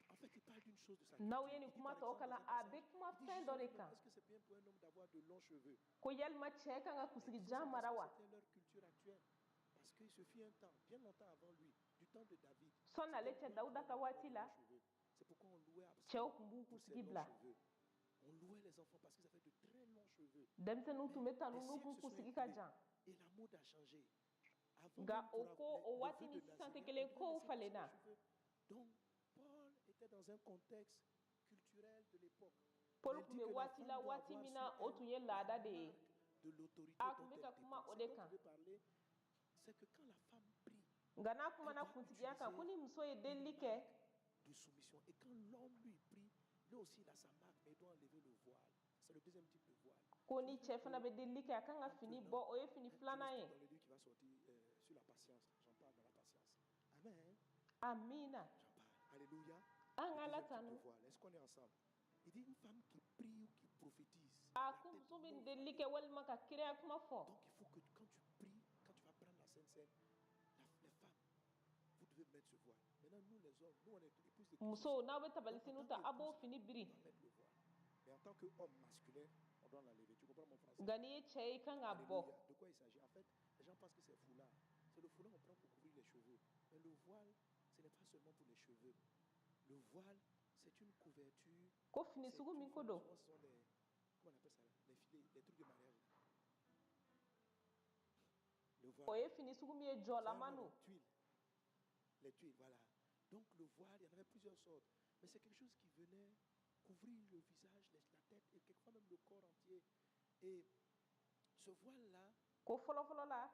S2: en fait, il parle d'une chose de sa
S1: N'aw
S2: culture.
S1: ye nin
S2: Il dit,
S1: kuma
S2: par
S1: tɔ
S2: exemple, dans
S1: kalan,
S2: un
S1: a
S2: passage,
S1: bɛ kuma
S2: il dit
S1: fɛn dɔ de
S2: justement,
S1: kan.
S2: est-ce que c'est bien pour un homme d'avoir de longs cheveux?
S1: Ko yalima cɛ kan ka
S2: Mais
S1: kunsigi
S2: tout ça,
S1: jan
S2: c'est parce
S1: mara
S2: que
S1: wa?
S2: c'était leur culture actuelle. Parce qu'il se fit un temps, bien longtemps avant lui, du temps de David,
S1: Sɔnni ale
S2: c'était
S1: cɛ
S2: bien
S1: Dawuda
S2: pour
S1: ka
S2: l'homme d'avoir
S1: waati
S2: de
S1: la,
S2: longs cheveux. C'est pourquoi on louait
S1: cɛw
S2: Absalom
S1: tun b'u
S2: pour ses
S1: kunsigi
S2: longs
S1: bila.
S2: cheveux. On louait les enfants parce qu'ils avaient de très longs cheveux.
S1: Denmisɛnninw tun
S2: Mais
S1: bɛ tanu
S2: des
S1: n'u
S2: siècles
S1: k'u
S2: se sont
S1: kunsigi ka
S2: écoulés
S1: jan.
S2: et la mode a changé. Avant
S1: Nka
S2: même
S1: o
S2: pour
S1: ko
S2: les,
S1: o
S2: le
S1: waati
S2: vœu
S1: ni
S2: de
S1: sisan tɛ
S2: Nazaréen, on
S1: kelen,
S2: devait
S1: kow
S2: laisser pousser les
S1: falenna.
S2: cheveux. Donc, Paul était dans un contexte culturel de l'époque.
S1: Paul
S2: Mais il
S1: tun
S2: dit
S1: bɛ
S2: que la
S1: waati la,
S2: femme doit
S1: waati
S2: avoir
S1: min
S2: sur
S1: na, o
S2: elle
S1: tun ye
S2: la
S1: laada de ye.
S2: marque de l'autorité
S1: A tun
S2: dont
S1: bɛ
S2: elle
S1: ka kuma
S2: dépend.
S1: o
S2: Ce
S1: de
S2: dont
S1: kan.
S2: il veut parler, c'est que quand la femme prie,
S1: Nka n'a
S2: elle
S1: kumana
S2: doit
S1: kuntigiya kan, ko
S2: utiliser
S1: ni muso ye
S2: une
S1: delili kɛ,
S2: marque de soumission. Et quand l'homme lui prie, lui aussi il a sa marque, mais il doit enlever le voile. C'est le deuxième type de voile.
S1: ko
S2: Je
S1: ni
S2: voudrais
S1: cɛ fana
S2: que,
S1: bɛ delili kɛ, a kan ka
S2: en
S1: fini
S2: prenant,
S1: bɔ, o ye fini
S2: je
S1: filanan
S2: l'explique
S1: ye.
S2: dans le livre qui va sortir sur la patience. J'en parle dans la patience. Amen.
S1: Amiina.
S2: J'en parle. Alléluia.
S1: An
S2: Le
S1: ka Ala
S2: deuxième type de
S1: tanu.
S2: voile. Est-ce qu'on est ensemble? Il dit une femme qui prie ou qui prophétise,
S1: A
S2: la
S1: ko
S2: tête
S1: muso bɛ
S2: non
S1: delili
S2: voilée.
S1: kɛ walima ka kiraya kuma fɔ.
S2: Donc il faut que quand tu pries, quand tu vas prendre la Sainte Seine, les femmes, vous devez mettre ce voile. Maintenant, nous les hommes, nous on est épouses de Christ
S1: Musow,
S2: aussi.
S1: n'aw bɛ
S2: Donc
S1: tabali
S2: en
S1: senu
S2: tant
S1: ta, a b'o
S2: qu'épouse,
S1: fini
S2: on
S1: biri.
S2: doit mettre le voile. Mais en tant qu'homme masculin, on doit l'enlever. Tu comprends mon français?
S1: Nka n'i ye cɛ ye, i kan k'a bɔ.
S2: Alléluia. De quoi il s'agit? En fait, les gens pensent que c'est foulard. C'est le foulard qu'on prend pour couvrir les cheveux. Mais le voile, ce n'est pas seulement pour les cheveux. Le voile, c'est une couverture.
S1: Ko fini
S2: C'est
S1: sugu
S2: une
S1: min ko
S2: forme,
S1: don,
S2: souvent ce sont des, comment on appelle ça là? Les filets, les trucs de mariage là. Le
S1: o
S2: voile.
S1: ye fini sugu min ye,
S2: C'est un
S1: jɔlama
S2: nom
S1: don.
S2: de tuiles. Les tuiles, voilà. Donc le voile, il y en avait plusieurs sortes. Mais c'est quelque chose qui venait couvrir le visage, la tête et quelquefois même le corps entier. Et ce voile-là,
S1: Ko fɔlɔfɔlɔ la,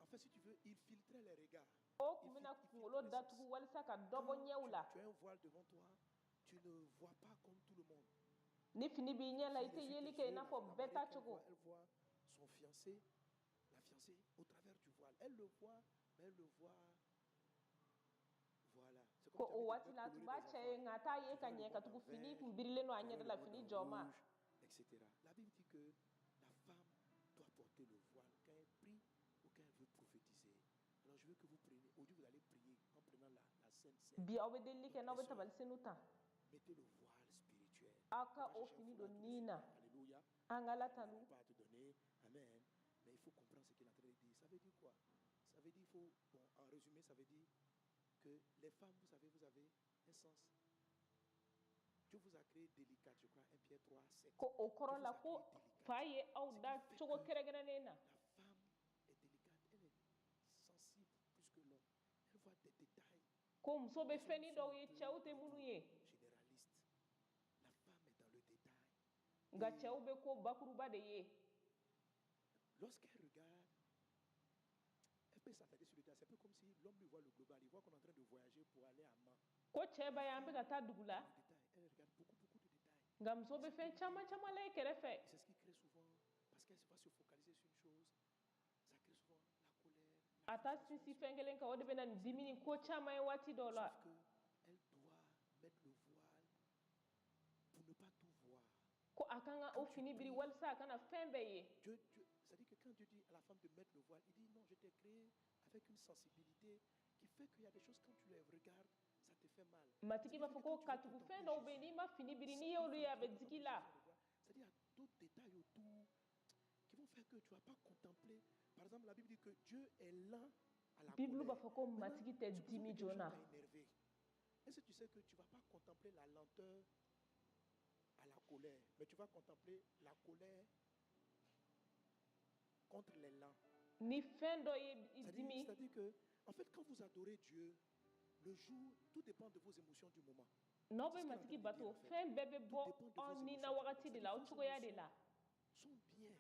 S2: en fait, si tu veux, il filtrait les regards.
S1: o
S2: Il,
S1: tun bɛna
S2: il
S1: kunkolo
S2: filtrait les
S1: datugu
S2: sens.
S1: walisa ka dɔ bɔ
S2: Quand
S1: ɲɛw la.
S2: tu as un voile devant toi, tu ne vois pas comme tout le monde.
S1: Ni fini b'i ɲɛ la, i
S2: S'il
S1: tɛ
S2: est sur
S1: yeli
S2: tes
S1: kɛ i
S2: yeux,
S1: n'a
S2: la
S1: fɔ bɛɛ
S2: mariée,
S1: ta
S2: quand
S1: cogo.
S2: elle voit son fiancé, la fiancée, au travers du voile. Elle le voit, mais elle le voit. Voilà. C'est
S1: Ko o waati la, a tun b'a cɛ ye, nka a t'a ye ka ɲɛ, ka tugu fini kun birilen don a ɲɛda la, fini jɔma.
S2: Etc. La Bible dit que la femme doit porter le voile quand elle prie ou quand elle veut prophétiser. Alors je veux que vous preniez, aujourd'hui vous allez prier en prenant la Sainte Cène.
S1: Bi aw bɛ delili kɛ n'aw bɛ tabali senu ta.
S2: Mettez le voile spirituel.
S1: Aw ka o fini don ni na.
S2: Alléluia.
S1: An ka Ala tanu.
S2: Pas à te donner. Amen. Mais il faut comprendre ce qu'il est en train de dire. Ça veut dire quoi? Ça veut dire, il faut, bon, en résumé, ça veut dire que les femmes, vous savez, vous avez un sens. Dieu vous a créé délicate, je crois, 1 Pierre 3, 7.
S1: Ko o kɔrɔ la ko fa ye aw da cogo kɛrɛnkɛrɛnnen na.
S2: La femme est délicate, elle est sensible plus que l'homme. Elle voit des détails.
S1: Ko muso bɛ fɛnnin dɔw ye cɛw tɛ minnu ye.
S2: Généraliste. La femme est dans le détail.
S1: Nka cɛw bɛ ko bakuruba de ye.
S2: Lorsqu'elle regarde, elle peut s'attarder sur le détail. C'est un peu comme si l'homme lui voit le global. Il voit qu'on est en train de voyager pour aller à Man.
S1: Ko cɛ b'a ye an bɛ ka taa dugu la.
S2: Le détail. Elle regarde beaucoup, beaucoup de détails.
S1: Nka muso bɛ fɛn caman caman lajɛ kɛrɛfɛ.
S2: Et c'est ce qui crée souvent, parce qu'elle va se focaliser sur une chose, ça crée souvent la colère, la
S1: A t'a
S2: frustration.
S1: sinsin fɛn kelen kan, o de bɛ na ni dimi ni ko caman ye waati dɔw la.
S2: Sauf que elle doit mettre le voile pour ne pas tout voir.
S1: Ko a kan ka o fini biri walasa a kana fɛn bɛɛ ye.
S2: Dieu, c'est-à-dire que quand Dieu dit à la femme de mettre le voile, il dit non, je t'ai créé avec une sensibilité qui fait qu'il y a des choses, quand tu les regardes, ça te fait mal.
S1: Matigi b'a fɔ ko katugu fɛn dɔw bɛ yen, n'i ma fini biri, n'i y'olu ye, a bɛ digi la.
S2: C'est-à-dire il y a d'autres détails autour qui vont faire que tu ne vas pas contempler. Par exemple, la Bible dit que Dieu est lent à la
S1: Bibulu b'a
S2: colère.
S1: fɔ ko
S2: Maintenant,
S1: Matigi tɛ
S2: supposons
S1: dimi
S2: que quelque chose
S1: joona.
S2: t'a énervé. Est-ce que tu sais que tu ne vas pas contempler la lenteur à la colère, mais tu vas contempler la colère contre les lents?
S1: Ni fɛn dɔ ye i
S2: C'est-à-dire,
S1: dimi.
S2: c'est-à-dire que, en fait, quand vous adorez Dieu, le jour, tout dépend de vos émotions du moment.
S1: N'aw bɛ Matigi bato, fɛn bɛɛ bɛ bɔ aw ni na wagati de la, aw cogoya de la.
S2: Sont bien,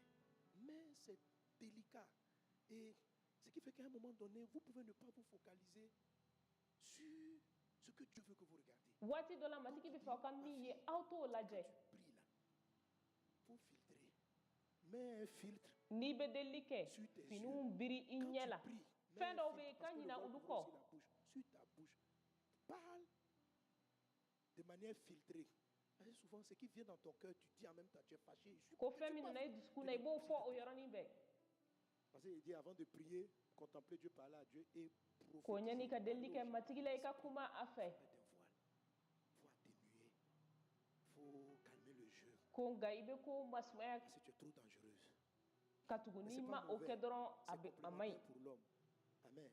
S2: mais c'est délicat. Et ce qui fait qu'à un moment donné, vous pouvez ne pas vous focaliser sur ce que Dieu veut que vous regardiez.
S1: Waati dɔ la, Matigi bɛ fɛ aw ka min ye, aw t'o lajɛ.
S2: Quand tu pries là, il faut filtrer. Mets un filtre
S1: N'i bɛ delili kɛ,
S2: sur tes yeux.
S1: finiw biri i
S2: Quand
S1: ɲɛ
S2: tu
S1: la.
S2: pries, mets
S1: Fɛn
S2: un
S1: dɔw bɛ
S2: filtre
S1: yen,
S2: parce
S1: ka
S2: que le
S1: ɲina
S2: voile
S1: olu
S2: couvre
S1: kɔ.
S2: aussi la bouche. Sur ta bouche, parle de manière filtrée. Parce que souvent, ce qui vient dans ton cœur, tu dis en même temps, tu es fâché. Je suis-
S1: Ko
S2: tu
S1: fɛn min
S2: parles.
S1: nana i dusukun na, i b'o fɔ o yɔrɔnin bɛɛ.
S2: Parce qu'il dit avant de prier, contempler Dieu, parler à Dieu et
S1: Ko ɲani
S2: prophétiser.
S1: ka delili kɛ Matigi la, i ka kuma a fɛ.
S2: Mettre un voile. Il faut atténuer. Il faut calmer le jeu.
S1: Ko nka i bɛ ko masumaya.
S2: Parce que tu es trop dangereuse.
S1: Katugu
S2: Mais
S1: n'i
S2: c'est pas
S1: ma o
S2: mauvais.
S1: kɛ dɔrɔn, a
S2: C'est
S1: bɛ a man ɲi.
S2: complémentaire pour l'homme. Amen.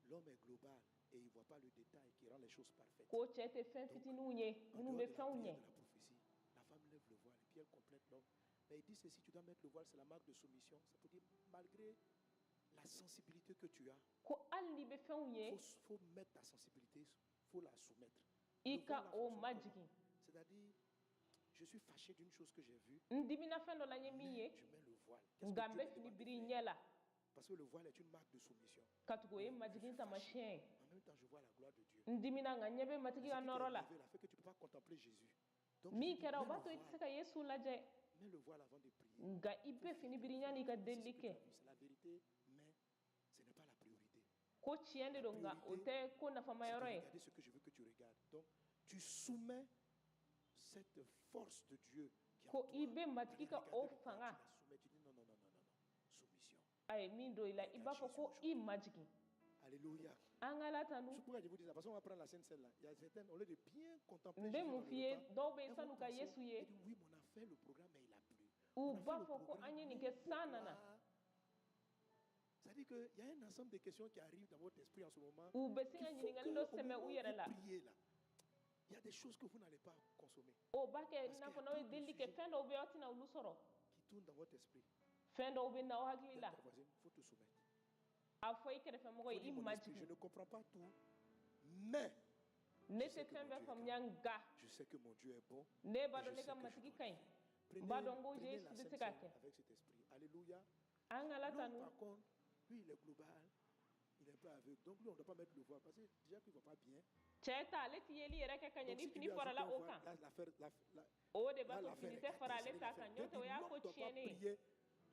S2: L'homme est global et il ne voit pas le détail qui rend les choses parfaites.
S1: Ko cɛ tɛ fɛn fitininw ye
S2: En
S1: minnu
S2: dehors
S1: bɛ
S2: de la
S1: fɛnw
S2: prière,
S1: ɲɛ.
S2: de la prophétie, la femme lève le voile et puis elle complète l'homme. Mais il dit ceci, tu dois mettre le voile, c'est la marque de soumission. Ça veut dire, malgré la sensibilité que tu as,
S1: Ko hali n'i bɛ fɛnw ye,
S2: il faut mettre ta sensibilité, il faut la soumettre.
S1: i
S2: Le
S1: ka
S2: voile, la
S1: o
S2: fonctionne comment?
S1: majigin.
S2: C'est-à-dire, je suis fâché d'une chose que j'ai vue,
S1: N dimina fɛn dɔ la, n ye min
S2: mais
S1: ye,
S2: je mets le voile. Qu'est-ce que
S1: nka n
S2: Dieu
S1: bɛ
S2: me
S1: fini
S2: demande de
S1: biri n
S2: faire?
S1: ɲɛ la.
S2: Parce que le voile est une marque de soumission.
S1: Katugu o ye
S2: Je suis
S1: majigin
S2: fâché.
S1: taamasiyɛn ye.
S2: En même temps, je vois la gloire de Dieu.
S1: N dimina, nka n ɲɛ bɛ
S2: Mais
S1: Matigi
S2: ce
S1: ka
S2: qui t'a
S1: nɔrɔ la.
S2: énervé, là, fait que tu ne peux pas contempler Jésus. Donc, je
S1: Min
S2: te dis,
S1: kɛra, o
S2: mets
S1: b'a
S2: le
S1: to i tɛ se
S2: voile.
S1: ka Yesu lajɛ.
S2: Mets le voile avant de prier.
S1: Nka i bɛ fini biri yanni i ka
S2: C'est ce
S1: delili
S2: que tu
S1: kɛ.
S2: as vu, c'est la vérité, mais ce n'est pas la priorité.
S1: Ko tiɲɛ de don, nka o tɛ ko nafama
S2: C'est de
S1: yɔrɔ ye.
S2: regarder ce que je veux que tu regardes. Donc, tu soumets cette force de Dieu qui est en
S1: Ko
S2: toi.
S1: i bɛ Matigi
S2: Allez
S1: ka
S2: regarder
S1: o
S2: le voile,
S1: fanga
S2: tu la soumets, tu dis non, non, non, non, non, non. Soumission.
S1: a ye min don i la, i b'a fɔ ko i majigin.
S2: Alléluia.
S1: An ka Ala tanu.
S2: C'est pourquoi je vous dis ça. Parce qu'on va prendre la scène celle-là. Il y a certaines, au lieu de bien contempler
S1: N bɛ
S2: Jésus
S1: mun
S2: dans le
S1: f'i ye,
S2: repas,
S1: dɔw bɛ yen,
S2: elles
S1: san'u
S2: vont
S1: ka
S2: penser,
S1: Yesu ye,
S2: elles disent, oui, mais on a fait le programme, mais il a plu.
S1: u
S2: On a fait
S1: b'a
S2: le
S1: fɔ ko
S2: programme,
S1: an ye nin
S2: mais
S1: kɛ, san nana.
S2: pourquoi? C'est-à-dire qu'il y a un ensemble de questions qui arrivent dans votre esprit en ce moment.
S1: U bɛ se
S2: qu'il
S1: ka
S2: faut
S1: ɲininkali
S2: que,
S1: dɔ
S2: au
S1: sɛmɛ
S2: moment
S1: u
S2: où
S1: yɛrɛ
S2: vous
S1: la.
S2: priez là, il y a des choses que vous n'allez pas consommer,
S1: O b'a kɛ
S2: Parce
S1: i n'a
S2: qu'il y
S1: fɔ
S2: a
S1: n'aw ye
S2: trop de
S1: delili kɛ,
S2: sujets.
S1: fɛn dɔw bɛ yen, aw tɛna olu sɔrɔ.
S2: Qui tournent dans votre esprit.
S1: Fɛn dɔw bɛ na aw hakili
S2: Dis à
S1: la.
S2: ta voisine, il faut te soumettre.
S1: A fɔ i kɛrɛfɛmɔgɔ
S2: Faut
S1: ye,
S2: dire,
S1: i
S2: mon esprit, je
S1: majigin.
S2: ne comprends pas tout, mais
S1: Ne
S2: je sais
S1: tɛ
S2: que
S1: fɛn
S2: mon
S1: bɛɛ
S2: Dieu est
S1: faamuya, nka
S2: je sais que mon Dieu est bon.
S1: ne b'a
S2: Et je
S1: dɔn ne
S2: sais
S1: ka
S2: que je
S1: Matigi
S2: dois
S1: ka
S2: le
S1: ɲi.
S2: faire.
S1: N b'a
S2: Prenez,
S1: dɔn ko
S2: prenez
S1: Yesu
S2: la
S1: bɛ
S2: Sainte
S1: se k'a
S2: Cène
S1: kɛ.
S2: avec cet esprit. Alléluia.
S1: An ka Ala
S2: L'homme,
S1: tanu.
S2: par contre, lui, il est global. Il n'est pas aveugle. Donc, lui, on ne doit pas mettre le voile. Parce que déjà qu'il ne voit pas bien.
S1: Cɛ ta, ale ti yeli yɛrɛ kɛ ka ɲɛ
S2: Donc,
S1: ni
S2: si tu
S1: fini
S2: lui ajoutes
S1: farala
S2: un
S1: o
S2: voile,
S1: kan.
S2: là, l'affaire, la, la,
S1: O de b'a
S2: là,
S1: to
S2: l'affaire
S1: fini
S2: est
S1: tɛ fara
S2: gâtée.
S1: ale
S2: C'est
S1: ta
S2: l'affaire.
S1: kan, n'o
S2: Donc,
S1: tɛ o y'a
S2: l'homme
S1: ko
S2: ne doit pas
S1: tiɲɛnen ye.
S2: prier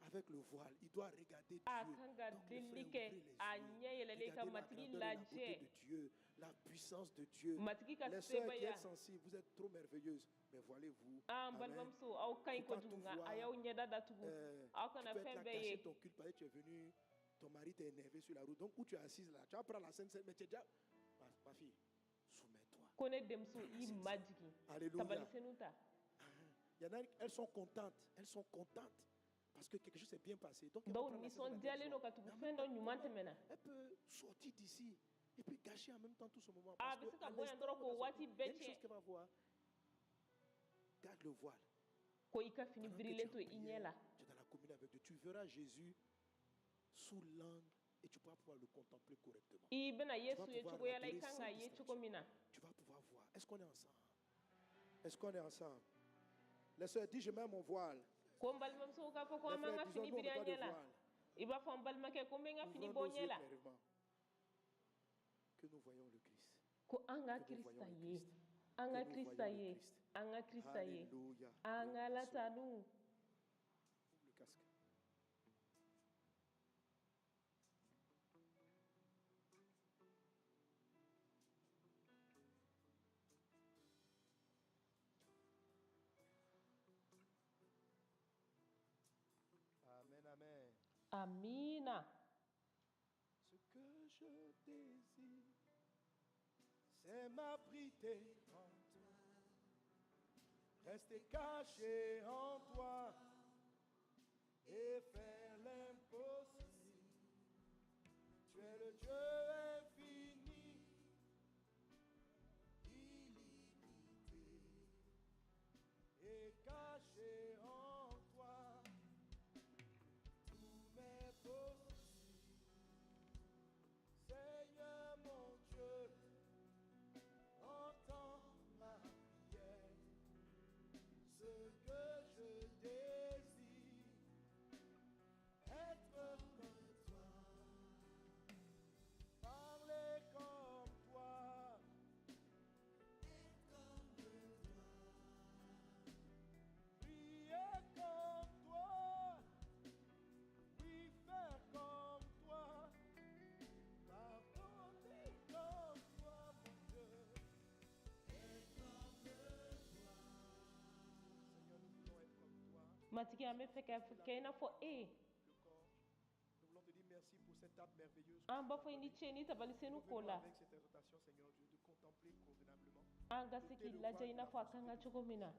S2: avec Avec le voile, il doit regarder Dieu.
S1: A kan ka
S2: Donc, les frères,
S1: delili
S2: ouvrez
S1: kɛ
S2: les
S1: a
S2: yeux.
S1: ɲɛ yɛlɛlen ka
S2: Regardez la
S1: Matigi
S2: grandeur et la beauté
S1: lajɛ.
S2: de Dieu, la puissance de Dieu.
S1: Matigi ka
S2: Les sœurs qui
S1: sebaya.
S2: êtes sensibles, vous êtes trop merveilleuses, mais voilez-vous.
S1: An
S2: Amen.
S1: balimamuso, aw ka ɲi
S2: Faut pas
S1: kojugu,
S2: tout
S1: nka
S2: voir.
S1: a y'aw ɲɛda datugu. Aw
S2: Tu
S1: kana
S2: peux être
S1: fɛn
S2: là,
S1: bɛɛ
S2: cacher
S1: ye.
S2: ton culte parce que tu es venu, ton mari t'a énervé sur la route. Donc où tu es assise là, tu vas prendre la Sainte Cène, mais tu es déjà. Ma fille, soumets-toi.
S1: Ko ne denmuso, i majigin.
S2: Alléluia.
S1: Tabali senu ta.
S2: Il y en a, elles sont contentes. Elles sont contentes. Parce que quelque chose s'est bien passé. Donc, elles vont
S1: Dɔw
S2: prendre la Sainte Cène avec
S1: nisɔndiyalen
S2: joie.
S1: don ka tugu
S2: Mais en
S1: fɛn
S2: même
S1: dɔ
S2: temps,
S1: ɲuman tɛmɛna.
S2: elle peut sortir d'ici et puis gâcher en même temps tout ce moment.
S1: A
S2: Parce
S1: bɛ
S2: que
S1: se ka
S2: à
S1: bɔ yan
S2: l'instant
S1: dɔrɔn
S2: où
S1: k'o
S2: elle va
S1: waati
S2: sortir, il y
S1: bɛɛ
S2: a une chose
S1: tiɲɛ.
S2: qu'elle va voir. Garde le voile.
S1: Ko i ka fini
S2: Pendant que tu
S1: birilen
S2: es en
S1: to i ɲɛ
S2: prière,
S1: la.
S2: tu es dans la commune avec Dieu. Tu verras Jésus sous l'angle et tu pourras pouvoir le contempler correctement.
S1: I bɛna
S2: Tu vas
S1: Yesu ye
S2: pouvoir
S1: cogoya la i
S2: l'adorer
S1: kan
S2: sans
S1: k'a ye
S2: distraction.
S1: cogo min na.
S2: Tu vas pouvoir voir. Est-ce qu'on est ensemble? Est-ce qu'on est ensemble? Les sœurs disent, je mets mon voile.
S1: Ko n balimamusow k'a fɔ ko
S2: Les
S1: an b'an
S2: frères,
S1: ka
S2: disons,
S1: fini
S2: nous, on
S1: biri
S2: ne
S1: an
S2: met pas de
S1: ɲɛ la.
S2: voile.
S1: I b'a fɔ n balimakɛ ko n bɛ n ka fini
S2: Ouvrons
S1: bɔ
S2: nos
S1: n ɲɛ
S2: yeux
S1: la.
S2: clairement. Que nous voyons le Christ.
S1: Ko an ka
S2: Que nous
S1: Krista
S2: voyons le
S1: ye.
S2: Christ.
S1: An ka
S2: Que nous
S1: Krista
S2: voyons le
S1: ye.
S2: Christ.
S1: An ka Krista ye.
S2: Alléluia.
S1: An ka Ala tanu.
S2: Ouvre le casque. Amen, amen.
S1: Amina.
S2: Ce que je désire, c'est m'abriter en toi, rester caché en toi et faire l'impossible. Tu es le Dieu infini, illimité et caché en toi. Tout m'est possible. Seigneur mon Dieu, entends ma prière. Ce que je désire, être comme toi, parler comme toi, prier comme toi, oui, faire comme toi, pardonner comme toi, mon Dieu. Seigneur, nous voulons être comme toi,
S1: Matigi, an bɛ fɛ ka kɛ i n'a fɔ e ye.
S2: le corps. Nous voulons te dire merci pour cette table merveilleuse.
S1: An b'a fɔ i ni ce ni tabali senu
S2: Nous
S1: ko
S2: venons
S1: la.
S2: avec cette exhortation, Seigneur Dieu, de contempler convenablement.
S1: An ka se k'i lajɛ i n'a fɔ a kan ka cogo min na.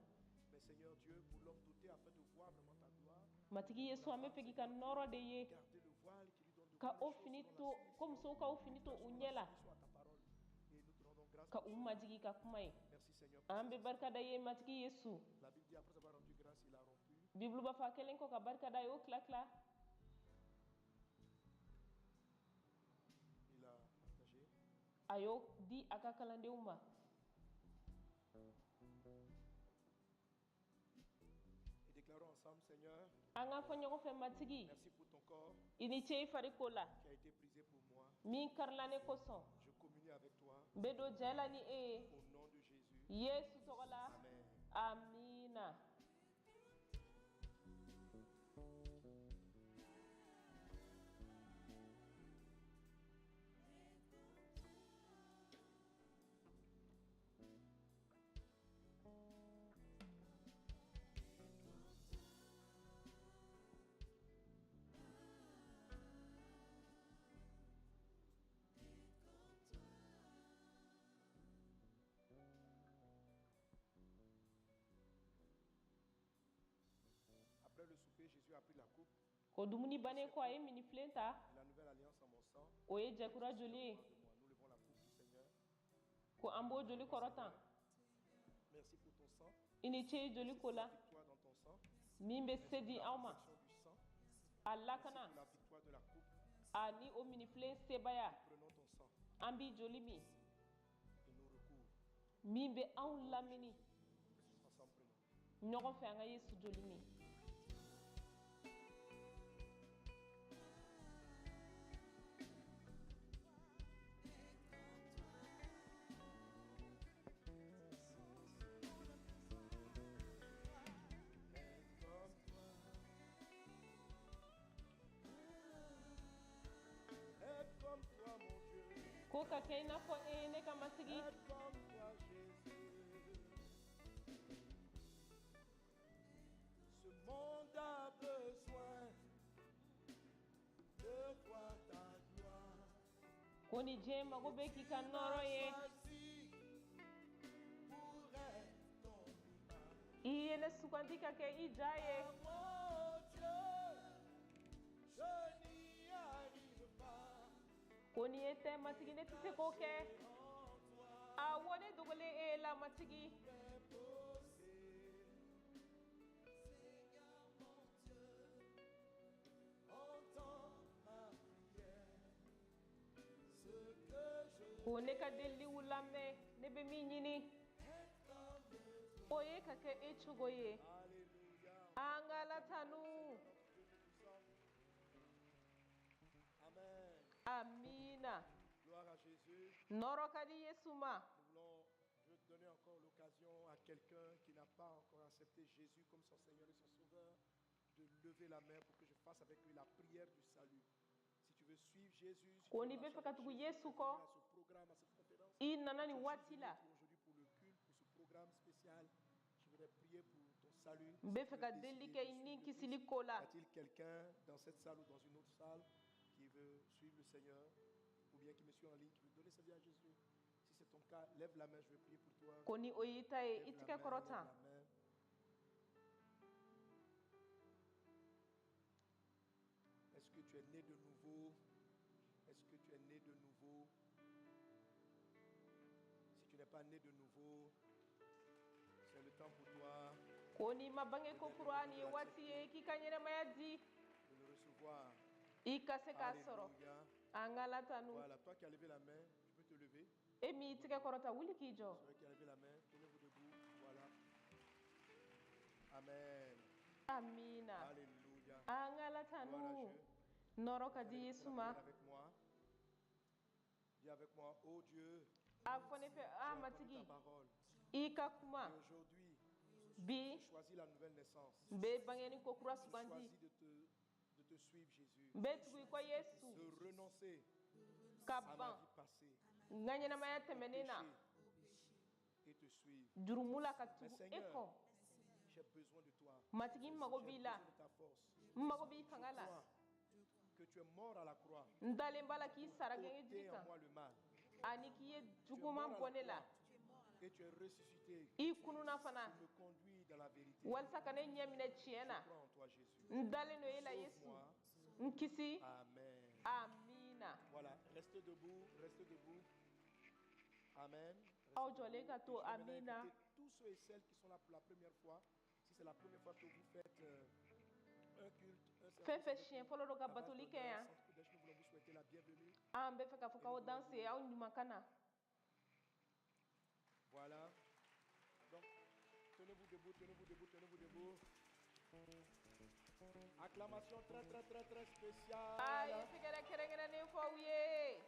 S2: Mais Seigneur Dieu, pour l'homme doté afin de voir vraiment ta gloire,
S1: Matigi Yesu, an bɛ fɛ k'i ka nɔrɔ de ye.
S2: garder le voile qui lui donne de
S1: Ka
S2: voir
S1: o
S2: les choses
S1: fini
S2: selon la
S1: to
S2: soumission,
S1: ko musow ka o fini to u
S2: selon
S1: ɲɛ
S2: la
S1: la.
S2: soumission à ta parole. Et nous te rendons grâce
S1: Ka
S2: pour
S1: u
S2: cela.
S1: majigi ka kuma ye.
S2: Merci Seigneur pour
S1: An
S2: cet
S1: bɛ
S2: instant.
S1: barika da i ye Matigi Yesu.
S2: La Bible dit après avoir rendu grâce, il a rompu.
S1: Bibulu b'a fɔ a kɛlen kɔ ka barika da a y'o tila tila.
S2: Il a partagé.
S1: A y'o di a ka kalandenw ma.
S2: Et déclarons ensemble, Seigneur,
S1: An k'a fɔ ɲɔgɔn fɛ, Matigi,
S2: merci pour ton corps
S1: i ni ce i fari ko la
S2: qui a été brisé pour moi.
S1: min karila ne kosɔn.
S2: Je communie avec toi
S1: N bɛ don jɛ la ni e ye.
S2: au nom de Jésus.
S1: Yesu tɔgɔ la.
S2: Amen.
S1: Amina.
S2: Après le souper, Jésus a pris la coupe
S1: Ko dumuni bannen kɔ, a ye minifilen ta.
S2: et la nouvelle alliance en mon sang.
S1: O ye jɛkura joli ye.
S2: De moi. Nous levons la coupe du Seigneur.
S1: Ko an b'o joli kɔrɔtan.
S2: Merci pour ton sang.
S1: I ni ce i joli
S2: Merci
S1: ko
S2: pour la
S1: la
S2: victoire dans ton sang.
S1: min bɛ
S2: Merci
S1: se
S2: pour
S1: di
S2: la
S1: anw ma.
S2: protection du sang.
S1: A
S2: Merci
S1: lakana
S2: pour la victoire de la coupe.
S1: a ni o minifilen sebaya.
S2: Prenons ton sang
S1: An b'i joli min
S2: et nous recouvre.
S1: min bɛ anw lamini.
S2: Ensemble, prenons.
S1: Ɲɔgɔn fɛ, an ka Yesu joli min.
S2: Être comme toi,
S1: Ko ka kɛ i n'a fɔ e ye, ne ka Matigi.
S2: Être comme toi, Jésus. Ce monde a besoin de voir ta gloire.
S1: Ko ni diɲɛ mago bɛ k'i ka nɔrɔ ye.
S2: Choisi pour être ton image.
S1: I ye ne sugandi ka kɛ i ja ye.
S2: À moi, Dieu, je n'y arrive pas.
S1: Ko ni e tɛ, Matigi, ne tɛ se k'o kɛ.
S2: En toi,
S1: Awɔ, ne dogolen e la, Matigi.
S2: m'imposer.
S3: Seigneur mon Dieu,
S2: Entends ma prière, ce que je
S1: Ko ne ka deliliw lamɛn. Ne bɛ min ɲini,
S2: être comme toi.
S1: o ye ka kɛ e cogo ye.
S2: Alléluia.
S1: An ka Ala tanu.
S2: Dieu Tout-Puissant. Amen.
S1: Amina.
S2: Gloire à Jésus.
S1: Nɔrɔ ka di Yesu ma.
S2: Nous voulons, je veux donner encore l'occasion à quelqu'un qui n'a pas encore accepté Jésus comme son Seigneur et son Sauveur de lever la main pour que je fasse avec lui la prière du salut. Si tu veux suivre Jésus, si tu
S1: Ko
S2: veux
S1: n'i bɛ
S2: marcher
S1: fɛ ka
S2: avec
S1: tugu
S2: Jésus,
S1: Yesu
S2: tu es
S1: kɔ,
S2: venu à ce programme, à cette conférence,
S1: i nana nin
S2: tu es
S1: waati
S2: juste
S1: la,
S2: venu aujourd'hui pour le culte, pour ce programme spécial, je voudrais prier pour ton salut.
S1: N
S2: Si
S1: bɛ
S2: tu
S1: fɛ
S2: veux
S1: ka
S2: décider
S1: delili
S2: de
S1: kɛ i
S2: suivre
S1: ni
S2: le
S1: kisili
S2: Christ,
S1: ko la.
S2: y a-t-il quelqu'un dans cette salle ou dans une autre salle qui veut suivre le Seigneur ou bien qui me suit en ligne, qui veut donner sa vie à Jésus? Si c'est ton cas, lève la main, je vais prier pour toi.
S1: Ko ni o y'i ta ye, i
S2: Lève la
S1: tɛgɛ
S2: main, lève
S1: kɔrɔta.
S2: la main. Est-ce que tu es né de nouveau? Est-ce que tu es né de nouveau? Si tu n'es pas né de nouveau, c'est le temps pour toi
S1: Ko n'i ma bange ko kura, nin ye waati ye k'i ka ɲɛnɛmaya di,
S2: de le recevoir.
S1: i ka se k'a sɔrɔ.
S2: Alléluia.
S1: An ka Ala tanu.
S2: Voilà, toi qui as levé la main, tu peux te lever.
S1: E min y'i tɛgɛ kɔrɔta, wuli k'i jɔ.
S2: Celui qui a levé la main, tenez-vous debout. Voilà. Amen.
S1: Amina.
S2: Alléluia.
S1: An ka Ala
S2: Gloire à
S1: tanu.
S2: Dieu.
S1: Nɔrɔ ka
S2: Vous
S1: di
S2: allez
S1: Yesu
S2: faire la
S1: ma.
S2: prière avec moi. Dis avec moi, oh Dieu,
S1: A fɔ ne fɛ,
S2: j'ai
S1: a
S2: entendu
S1: Matigi,
S2: ta parole.
S1: i ka kuma.
S2: Et aujourd'hui,
S1: Bi,
S2: je choisis la nouvelle naissance.
S1: n bɛ bangeni ko kura
S2: Je
S1: sugandi.
S2: choisis de te suivre, Jésus.
S1: N bɛ tugu i kɔ, Yesu.
S2: De renoncer
S1: Ka
S2: à ma
S1: ban
S2: vie passée,
S1: n ka ɲɛnamaya tɛmɛnen na,
S2: péché, et te suivre.
S1: jurumu la, ka
S2: Mais
S1: tugu e
S2: Seigneur,
S1: kɔ.
S2: j'ai besoin de toi.
S1: Matigi, n mago
S2: J'ai
S1: b'i
S2: besoin
S1: la.
S2: de ta force.
S1: N mago b'i fanga la.
S2: Crois que tu es mort à la croix.
S1: N dalen b'a la k'i sara gɛngɛ jiri
S2: Ôter en
S1: kan,
S2: moi le mal.
S1: ani k'i ye
S2: Tu es
S1: juguman
S2: mort à
S1: bɔ ne
S2: la
S1: la.
S2: croix et tu es ressuscité
S1: I kununa fana
S2: pour me conduire dans la vérité.
S1: walisa ka ne ɲɛ minɛ tiɲɛ na.
S2: Je crois en toi, Jésus.
S1: N dalen don e la, Yesu.
S2: Sauve-moi.
S1: N kisi.
S2: Amen.
S1: Amina.
S2: Voilà, restez debout, restez debout. Amen. Restez
S1: Aw jɔlen
S2: debout.
S1: ka
S2: Et
S1: to.
S2: je vais maintenant
S1: Amina.
S2: inviter tous ceux et celles qui sont là pour la première fois, si c'est la première fois que vous faites un culte, un service
S1: Fɛn fɛn
S2: avec
S1: siɲɛ
S2: nous,
S1: fɔlɔ don ka
S2: à Base
S1: batoli kɛ
S2: d'honneur,
S1: yan,
S2: Centre Kodesh, nous voulons vous souhaiter la bienvenue.
S1: An bɛ fɛ k'a fɔ k'aw danse, aw ɲuman ka na.
S2: Voilà. Donc, tenez-vous debout, tenez-vous debout, tenez-vous debout. Acclamation très, très, très, très
S1: A
S2: spéciale.
S1: ye tɛgɛrɛ kɛrɛnkɛrɛnnen fɔ aw ye.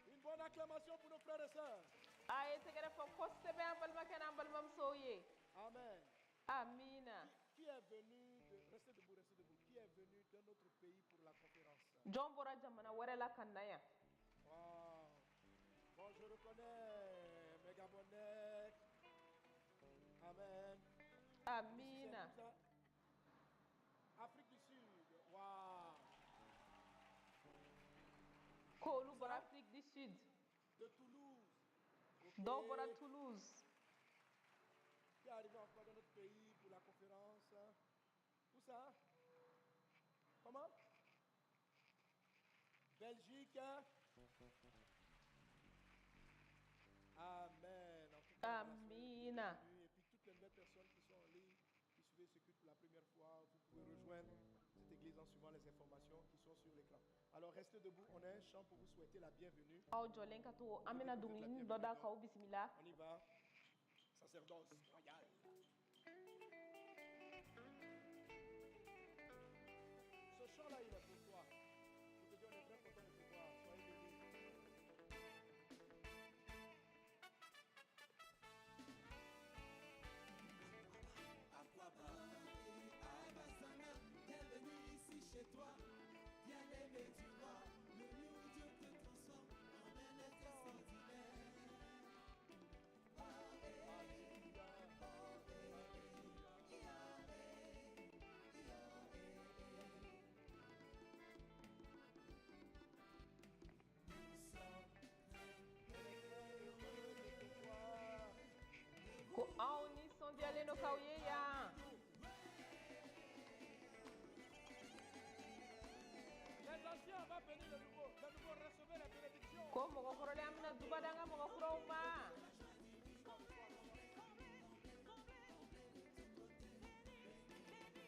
S2: Une bonne acclamation pour nos frères et sœurs.
S1: A ye tɛgɛrɛ fɔ kosɛbɛ an balimakɛ n'an balimamusow ye.
S2: Amen.
S1: Amina.
S2: Qui est venu de... Restez debout, restez debout. Qui est venu d'un autre pays pour la conférence?
S1: Jɔn bɔra jamana wɛrɛ la ka na yan?
S2: Wow. Bon, je reconnais mes Gabonais. Amen.
S1: Amina.
S2: C'est tout ça. Afrique du Sud. Wow.
S1: K'olu bɔra Afrique du Sud.
S2: De Toulouse. Ok.
S1: Dɔw bɔra Toulouse.
S2: Qui est arrivé encore dans notre pays pour la conférence? Où ça? Comment? Belgique. Amen. En tout cas, voilà, soyez les
S1: Amina.
S2: bienvenus. Et puis toutes les nouvelles personnes qui sont en ligne, qui suivent ce culte pour la première fois, vous pouvez rejoindre cette église en suivant les informations qui sont sur l'écran. Alors restez debout, on a un chant pour vous souhaiter la bienvenue.
S1: Aw jɔlen ka to, an bɛna dɔnkilinin dɔ da k'aw bisimila.
S2: On y va. Sacerdoce royal. Ce chant-là, il est pour toi. Je te dis, on est très content de te voir. Soyez bénis.
S3: Akwaba, Abassana, bienvenue ici chez toi, bien-aimé du roi, le lieu où Dieu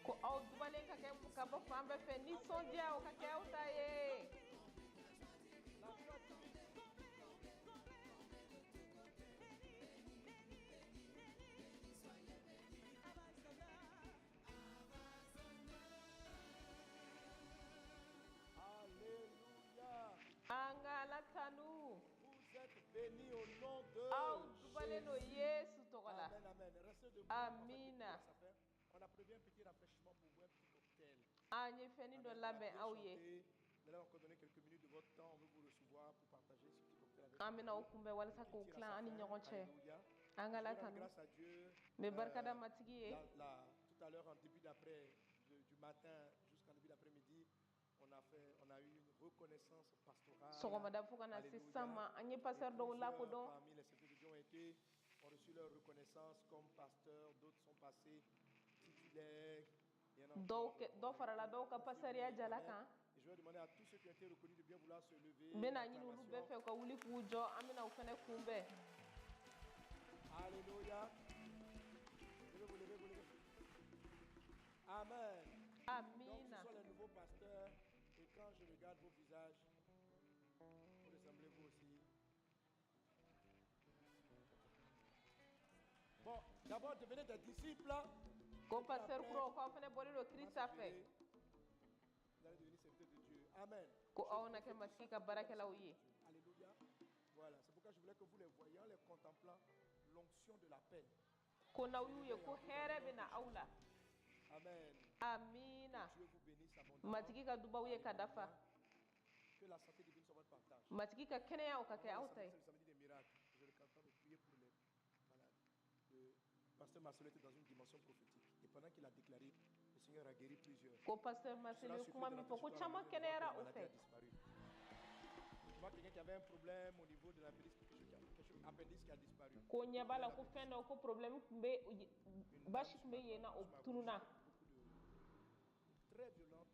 S1: Ko aw dubalen ka kɛ ka bɔ fan bɛɛ fɛ, nisɔndiya o ka kɛ aw ta ye.
S2: La joie divine. Alléluia.
S1: An ka Ala tanu.
S2: Vous êtes bénis au nom de
S1: Aw dubalen don
S2: Jésus.
S1: Yesu tɔgɔ la.
S2: Amen, amen. Restez debout.
S1: Amina.
S2: Ça fait. On a prévu un petit rafraîchissement pour vous, un petit cocktail.
S1: An ye fɛnnin dɔ
S2: Amen. On a
S1: labɛn
S2: bien
S1: aw ye.
S2: chanté. Nous allons encore donner quelques minutes de votre temps. On veut vous recevoir pour partager ce petit cocktail avec
S1: An bɛna aw
S2: vous.
S1: kunbɛn walasa
S2: Qui
S1: k'o
S2: tire à
S1: tilan
S2: sa
S1: an ni
S2: fin.
S1: ɲɔgɔn cɛ.
S2: Alléluia.
S1: An ka
S2: Je
S1: Ala
S2: veux rendre
S1: tanu.
S2: grâce à Dieu.
S1: N bɛ barika da
S2: Euh,
S1: Matigi ye.
S2: Tout à l'heure, en début d'après, du matin jusqu'en début d'après-midi, on a eu une reconnaissance pastorale.
S1: Sɔgɔmada fo ka na se
S2: Alléluia.
S1: san ma, an ye
S2: Et
S1: pasteur dɔw
S2: plusieurs
S1: lakodɔn.
S2: parmi les serviteurs de Dieu ont reçu leur reconnaissance comme pasteur. D'autres sont passés titulaires. Il y en a
S1: Dɔw
S2: encore,
S1: kɛ
S2: on
S1: dɔ
S2: a
S1: farala
S2: été
S1: dɔw ka
S2: confirmés.
S1: pasɛriya jala
S2: Amen.
S1: kan.
S2: Et je vais demander à tous ceux qui ont été reconnus de bien vouloir se lever.
S1: N bɛna ɲini olu bɛɛ
S2: Acclamation.
S1: fɛ u ka wuli k'u jɔ, an bɛna u fɛnɛ kunbɛn.
S2: Alléluia. Levez, vous levez, vous levez. Amen. Donc,
S1: Amina.
S2: ce sont les nouveaux pasteurs. Et quand je regarde vos visages, vous ressemblez vous aussi. Bon, d'abord, devenez des disciples.
S1: Ko
S2: Et puis
S1: pasteur
S2: après,
S1: kuraw k'aw fɛnɛ bɔlen don
S2: on va
S1: Kirista
S2: se
S1: fɛ.
S2: gérer. Vous allez devenir serviteurs de Dieu. Amen.
S1: Ko
S2: Je
S1: aw na kɛ
S2: prophétise
S1: Matigi ka baarakɛlaw ye.
S2: Alléluia. Voilà, c'est pourquoi je voulais que vous les voyiez en les contemplant, l'onction de la paix.
S1: Ko n'aw y'u ye ko hɛrɛ bɛ na aw la.
S2: Amen.
S1: Amina.
S2: Que Dieu vous bénisse abondamment.
S1: Matigi ka dubaw ye ka dafa.
S2: Alléluia. Que la santé divine soit votre partage.
S1: Matigi ka kɛnɛya o ka kɛ
S2: Vraiment,
S1: aw
S2: le
S1: ta
S2: samedi,
S1: ye.
S2: c'est le samedi des miracles. Je le temps de prier pour les malades. Le pasteur Marcelo était dans une dimension prophétique. Et pendant qu'il a déclaré, le Seigneur a guéri plusieurs.
S1: Ko pasteur
S2: Tu seras
S1: Marcelo ye
S2: surpris
S1: kuma
S2: de
S1: min
S2: rentrer
S1: fɔ
S2: chez
S1: ko
S2: toi à la
S1: caman
S2: maison de voir que la
S1: kɛnɛyara o
S2: maladie a
S1: fɛ.
S2: disparu. Je vois quelqu'un qui avait un problème au niveau de l'appendice, quelque chose qui a, quelque chose, appendice qui a disparu.
S1: Ko ɲɛ b'a la ko fɛn dɔ ko problème tun bɛ
S2: Une dame
S1: basi
S2: sur
S1: tun
S2: ma
S1: bɛ yen
S2: droite,
S1: na o
S2: sur ma gauche,
S1: tununna.
S2: beaucoup de très violente,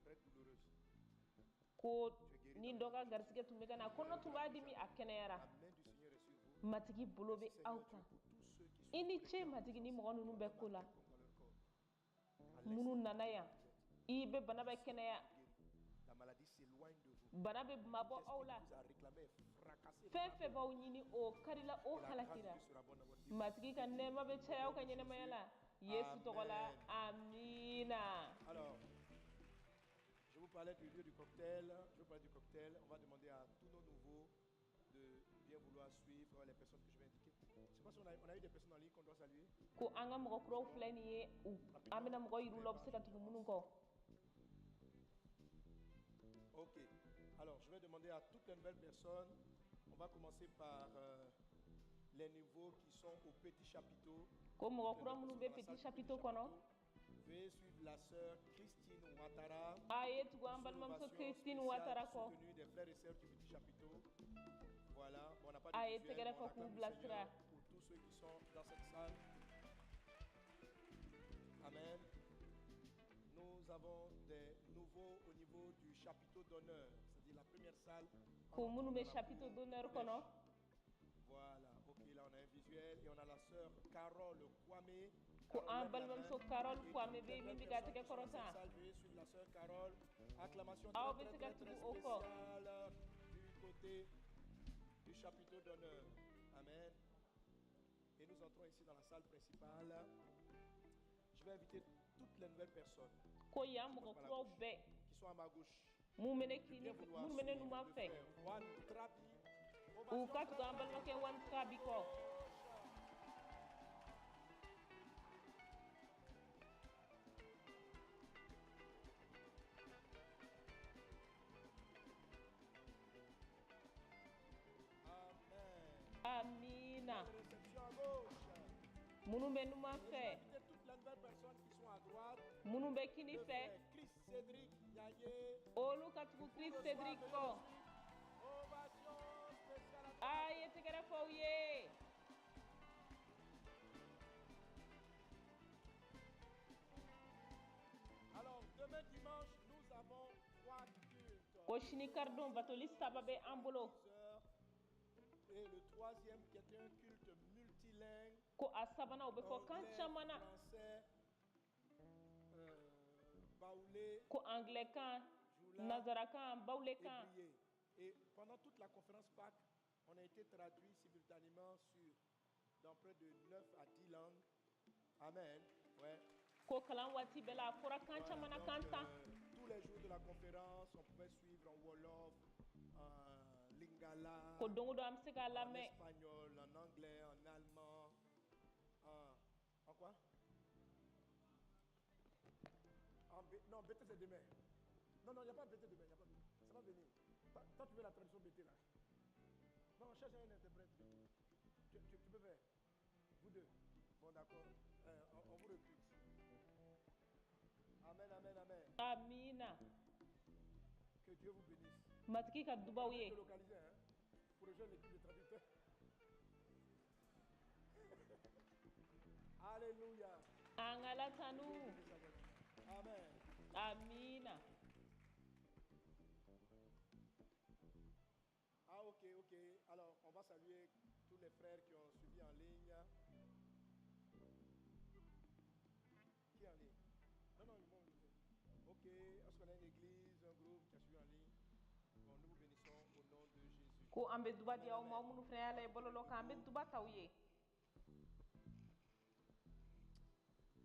S2: très douloureuse.
S1: Ko
S2: Tu es guéri
S1: ni
S2: dans le
S1: dɔ
S2: nom
S1: ka
S2: de Jésus.
S1: garisɛgɛ tun bɛ ka na kɔnɔ tun b'a dimi a kɛnɛyara.
S2: La main du Seigneur est sur vous.
S1: Matigi bolo
S2: Merci
S1: bɛ
S2: Seigneur
S1: aw
S2: Dieu
S1: kan.
S2: pour tous ceux qui
S1: I ni
S2: souffrent et
S1: ce
S2: qui ont
S1: Matigi ni
S2: souffert,
S1: mɔgɔ ninnu
S2: qui
S1: bɛ
S2: ont
S1: ko
S2: mal
S1: la.
S2: quelconque dans leur corps. À
S1: Minnu
S2: l'instant
S1: nana
S2: où
S1: yan
S2: vous êtes,
S1: i bɛ bana bɛɛ
S2: vous
S1: kɛnɛya.
S2: êtes guéri. La maladie s'éloigne de vous.
S1: Bana bɛ mabɔ
S2: Tout
S1: aw
S2: esprit
S1: la.
S2: qui vous a réclamé est fracassé,
S1: Fɛn
S2: frappé.
S1: fɛn b'aw ɲini o karila o
S2: Et la grâce de
S1: halakira.
S2: Dieu sera bonne dans votre vie.
S1: Matigi ka nɛɛma bɛ
S2: Au
S1: caya aw
S2: nom
S1: ka
S2: de
S1: ɲɛnamaya
S2: Jésus.
S1: la. Yesu tɔgɔ la.
S2: Amen.
S1: Amina.
S2: Alors, je vous parlais du lieu du cocktail. Je vous parlais du cocktail. On va demander à tous nos nouveaux de bien vouloir suivre les personnes que je vais indiquer. Je sais pas si on a eu des personnes en ligne qu'on doit saluer.
S1: Ko an ka mɔgɔ kuraw filɛ nin ye an bɛna mɔgɔ yir'u la u bɛ se ka tugu minnu kɔ.
S2: Ok. Alors, je vais demander à toutes les nouvelles personnes. On va commencer par les nouveaux qui sont au petit chapiteau.
S1: Ko mɔgɔ
S2: Toutes les
S1: kura
S2: nouvelles
S1: minnu bɛ
S2: personnes dans la
S1: petit
S2: salle du petit
S1: chapiteau kɔnɔ.
S2: chapiteau. Veuillez suivre la sœur Christine Ouattara.
S1: A ye tugu an
S2: Sous
S1: balimamuso
S2: l'ovation
S1: Christine
S2: spéciale
S1: Ouattara kɔ.
S2: soutenue des frères et sœurs du petit chapiteau. Voilà. Bon, on n'a pas de
S1: A ye
S2: visuel,
S1: tɛgɛrɛ
S2: mais on
S1: fɔ k'u
S2: acclame le
S1: bilasira.
S2: Seigneur pour tous ceux qui sont dans cette salle. Amen. Nous avons des nouveaux au niveau du chapiteau d'honneur, c'est-à-dire la première salle en
S1: Ko
S2: entrant
S1: minnu
S2: dans
S1: bɛ
S2: la
S1: chapiteau
S2: cour
S1: d'honneur
S2: fraîche.
S1: kɔnɔ.
S2: Voilà, ok, là on a un visuel et on a la sœur Carole Kwame.
S1: Ko
S2: Carole
S1: an
S2: lève la main.
S1: balimamuso Carole
S2: Et
S1: Kwame
S2: toutes
S1: bɛ
S2: les
S1: yen min
S2: belles
S1: bɛ k'a
S2: personnes
S1: tɛgɛ
S2: qui sont dans cette
S1: kɔrɔta.
S2: salle, veuillez suivre la sœur Carole. Acclamation
S1: Aw
S2: très
S1: bɛ se
S2: très
S1: ka
S2: très
S1: tugu
S2: très
S1: o kɔ.
S2: spéciale du côté du chapiteau d'honneur. Amen. Et nous entrons ici dans la salle principale. Je vais inviter toutes les nouvelles personnes
S1: Ko yan
S2: je
S1: mɔgɔ
S2: commence par la
S1: kuraw
S2: gauche,
S1: bɛɛ
S2: qui sont à ma gauche
S1: mun bɛ ne
S2: de
S1: kini
S2: bien vouloir
S1: minnu bɛ ne
S2: suivre
S1: numan
S2: le
S1: fɛ
S2: frère Juan Trabi.
S1: u
S2: Ovation
S1: ka
S2: très
S1: tugu an
S2: très
S1: balimakɛ Wan Trabi kɔ.
S2: gauche. Amen.
S1: Amina.
S2: Belle réception à gauche.
S1: Minnu bɛ numan
S2: Et je vais
S1: fɛ
S2: inviter toutes les nouvelles personnes qui sont à droite.
S1: minnu bɛ kini
S2: Le
S1: fɛ
S2: frère Chris Cédric Yaye.
S1: olu ka tugu
S2: Vous
S1: Chris
S2: recevoir,
S1: Cédric
S2: veuillez
S1: kɔ.
S2: le suivre. Ovation spéciale à droite.
S1: A ye tɛgɛrɛ fɔ u ye.
S2: Alors, demain dimanche, nous avons trois cultes.
S1: Ko sini karidon batoli saba bɛ an bolo.
S2: 10 heures. Et le troisième qui était un culte multilingue,
S1: Ko a sabanan o bɛ fɔ kan
S2: anglais,
S1: caman na.
S2: français, Baoulé,
S1: Ko anglais-kan,
S2: Djoula
S1: nazarakan,
S2: et
S1: bawulekan.
S2: Brié. Et pendant toute la conférence Pâques, on a été traduit simultanément dans près de 9 à 10 langues. Amen. Ouais.
S1: Ko kalan waati bɛɛ la, a fɔra kan
S2: Voilà,
S1: caman na,
S2: donc,
S1: kan 10.
S2: tous les jours de la conférence, on pouvait suivre en Wolof, en Lingala,
S1: Ko don o don an bɛ se k'a
S2: en
S1: lamɛn
S2: espagnol, en anglais, en allemand, en quoi? Non, BT c'est demain. Non, non, il n'y a pas BT demain. Y a pas BT. Ça va venir. Toi, tu veux la traduction BT là. Non, on cherche un interprète. Tu peux faire. Vous deux. Bon, d'accord. On vous recrute. Amen, amen, amen.
S1: Amina.
S2: Que Dieu vous bénisse.
S1: Matigi ka dubaw ye.
S2: Te localiser, hein, pour rejoindre l'équipe de traducteurs. Alléluia.
S1: An ka Ala tanu.
S2: Amen.
S1: Amina.
S2: Ah, ok. Alors, on va saluer tous les frères qui ont suivi en ligne. Qui est en ligne? Non, non, ils vont. Ok, est-ce qu'on a une église, un groupe qui a suivi en ligne? Bon, nous vous bénissons au nom de Jésus.
S1: Ko an bɛ duba di aw ma, aw minnu fana y'a lajɛ bɔlɔlɔ kan, an bɛ duba t'aw ye.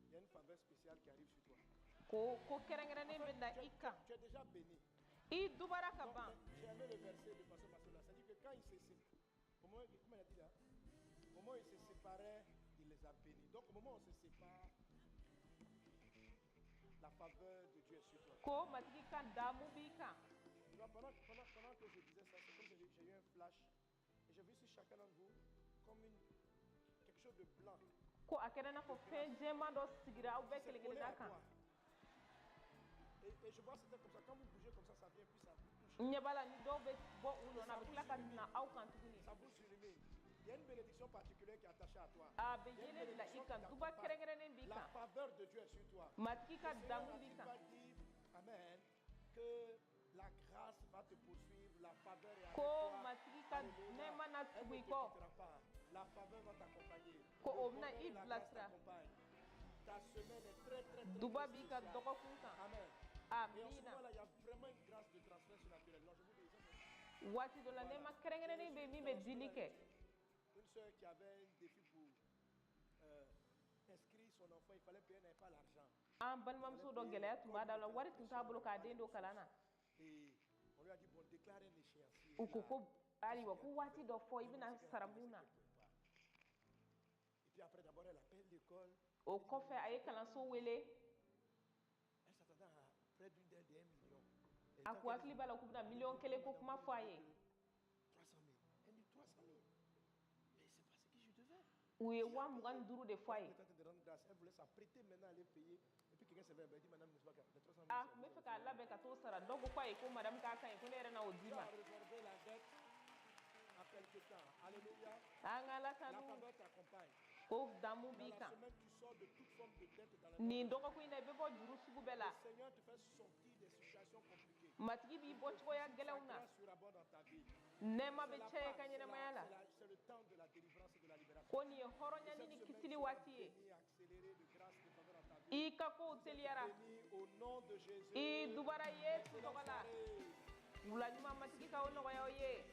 S2: Il y a une faveur spéciale qui arrive sur toi.
S1: Ko kɛrɛnkɛrɛnnen bɛ na i kan.
S2: Tu es déjà béni.
S1: I dubara ka
S2: Donc,
S1: ban.
S2: j'ai aimé le verset de Pasteur Massola. C'est-à-dire que quand il s'est séparé, comment il a dit là? Au moment où il se séparait, il les a bénis. Donc au moment où on se sépare, la faveur de Dieu est sur toi.
S1: Ko Matigi ka damu b'i kan.
S2: Tu vois, pendant que je disais ça, c'est comme si j'ai eu un flash. Et j'ai vu sur chacun d'entre vous comme quelque chose de blanc.
S1: Ko a kɛra i n'a fɔ fɛn jɛman dɔ sigira aw bɛɛ
S2: Qui s'est
S1: kelen
S2: collé
S1: kelenna
S2: à
S1: kan.
S2: toi. Et je vois c'était comme ça. Quand vous bougez comme ça, ça vient puis ça vous touche.
S1: N ɲɛ b'a la, ni dɔw bɛ bɔ u nɔ na, a bɛ tila ka na aw kan tuguni.
S2: Ça vous illumine. Il y a une bénédiction particulière qui est attachée à toi.
S1: A bɛ
S2: Il y a une
S1: yelen bila i
S2: bénédiction
S1: kan,
S2: qui
S1: duba
S2: t'accompagne.
S1: kɛrɛnkɛrɛnnen b'i
S2: La
S1: kan.
S2: faveur de Dieu est sur toi.
S1: Matigi ka
S2: Le Seigneur
S1: damu
S2: n'a
S1: b'i kan.
S2: pas dit, amen, que la grâce va te poursuivre, la faveur est avec
S1: Ko
S2: toi.
S1: Matigi ka
S2: Alléluia.
S1: nɛɛma na
S2: Elle
S1: tugu
S2: ne
S1: i
S2: te
S1: kɔ.
S2: quittera pas. La faveur va t'accompagner.
S1: Ko
S2: Le
S1: o bɛna
S2: bonheur
S1: i
S2: et la grâce
S1: bilasira.
S2: t'accompagnent. Ta semaine est très, très, très,
S1: Duba
S2: très
S1: b'i ka
S2: spéciale.
S1: dɔgɔkun kan.
S2: Amen. Et en ce
S1: Amina.
S2: moment-là, il y a vraiment une grâce de transfert surnaturel. Non, je vous dis, ça, c'est-
S1: Waati dɔ la, nɛɛma kɛrɛnkɛrɛnnen bɛ yen min bɛ dili kɛ.
S2: Une soeur qui avait un défi pour inscrire son enfant, il fallait payer, elle n'avait pas l'argent.
S1: An balimamuso dɔ, gɛlɛya tun b'a da la, wari tun t'a bolo k'a den don kalan na.
S2: Et on lui a dit, bon, déclare un échéancier.
S1: U ko
S2: là.
S1: ko ayiwa, ko waati dɔ fɔ i bɛna sara mun na.
S2: Et puis après, d'abord, elle appelle l'école.
S1: O kɔfɛ, a ye kalanso wele.
S2: Elle s'attendait à près d'une dette d'1 million. Et
S1: A
S2: tant
S1: ko
S2: qu'elle
S1: hakili b'a la k'u bɛna miliyɔn 1 ko kuma fɔ a ye.
S2: 300 000. Elle dit 300 000. Mais c'est pas ce que je devais.
S1: U ye 25 000 de fɔ a
S2: Elle
S1: ye.
S2: était en train de rendre grâce. Elle voulait s'apprêter maintenant à aller payer. Et puis quelqu'un s'est levé. Elle dit, madame, n'est-ce pas que les 300 000,
S1: A
S2: c'est
S1: tun bɛ fɛ k'a labɛn ka t'o sara, dɔ ko k'a ye ko madame k'a ka ɲi, ko ne yɛrɛ na o d'i
S2: Dieu
S1: ma.
S2: a résorbé la dette en quelque temps. Alléluia.
S1: An ka Ala
S2: La
S1: tanu.
S2: faveur t'accompagne.
S1: Ko damu
S2: Dans
S1: b'i
S2: la
S1: kan.
S2: semaine, tu sors de toute forme de dette dans la
S1: Nin dɔgɔkun in na, i bɛ bɔ juru sugu bɛɛ la.
S2: Le Seigneur te fait sortir des situations compliquées.
S1: Matigi b'i bɔ cogoya
S2: Sa
S1: gɛlɛnw na.
S2: grâce surabonde dans ta vie.
S1: Nɛɛma
S2: C'est
S1: bɛ
S2: la
S1: caya i
S2: Pâque,
S1: ka
S2: c'est la-
S1: ɲɛnamaya la.
S2: c'est le temps de la délivrance et de la libération.
S1: Ko nin ye
S2: Et
S1: hɔrɔnyani
S2: cette
S1: ni
S2: semaine
S1: kisili
S2: sera
S1: waati ye.
S2: bénie, accélérée de grâce, de faveur dans ta vie.
S1: I ka kow
S2: Vous êtes
S1: teliyara.
S2: bénis au nom de Jésus.
S1: I dubara Yesu
S2: Excellente
S1: tɔgɔ la.
S2: soirée.
S1: Wula ɲuman, Matigi ka o nɔgɔya o ye.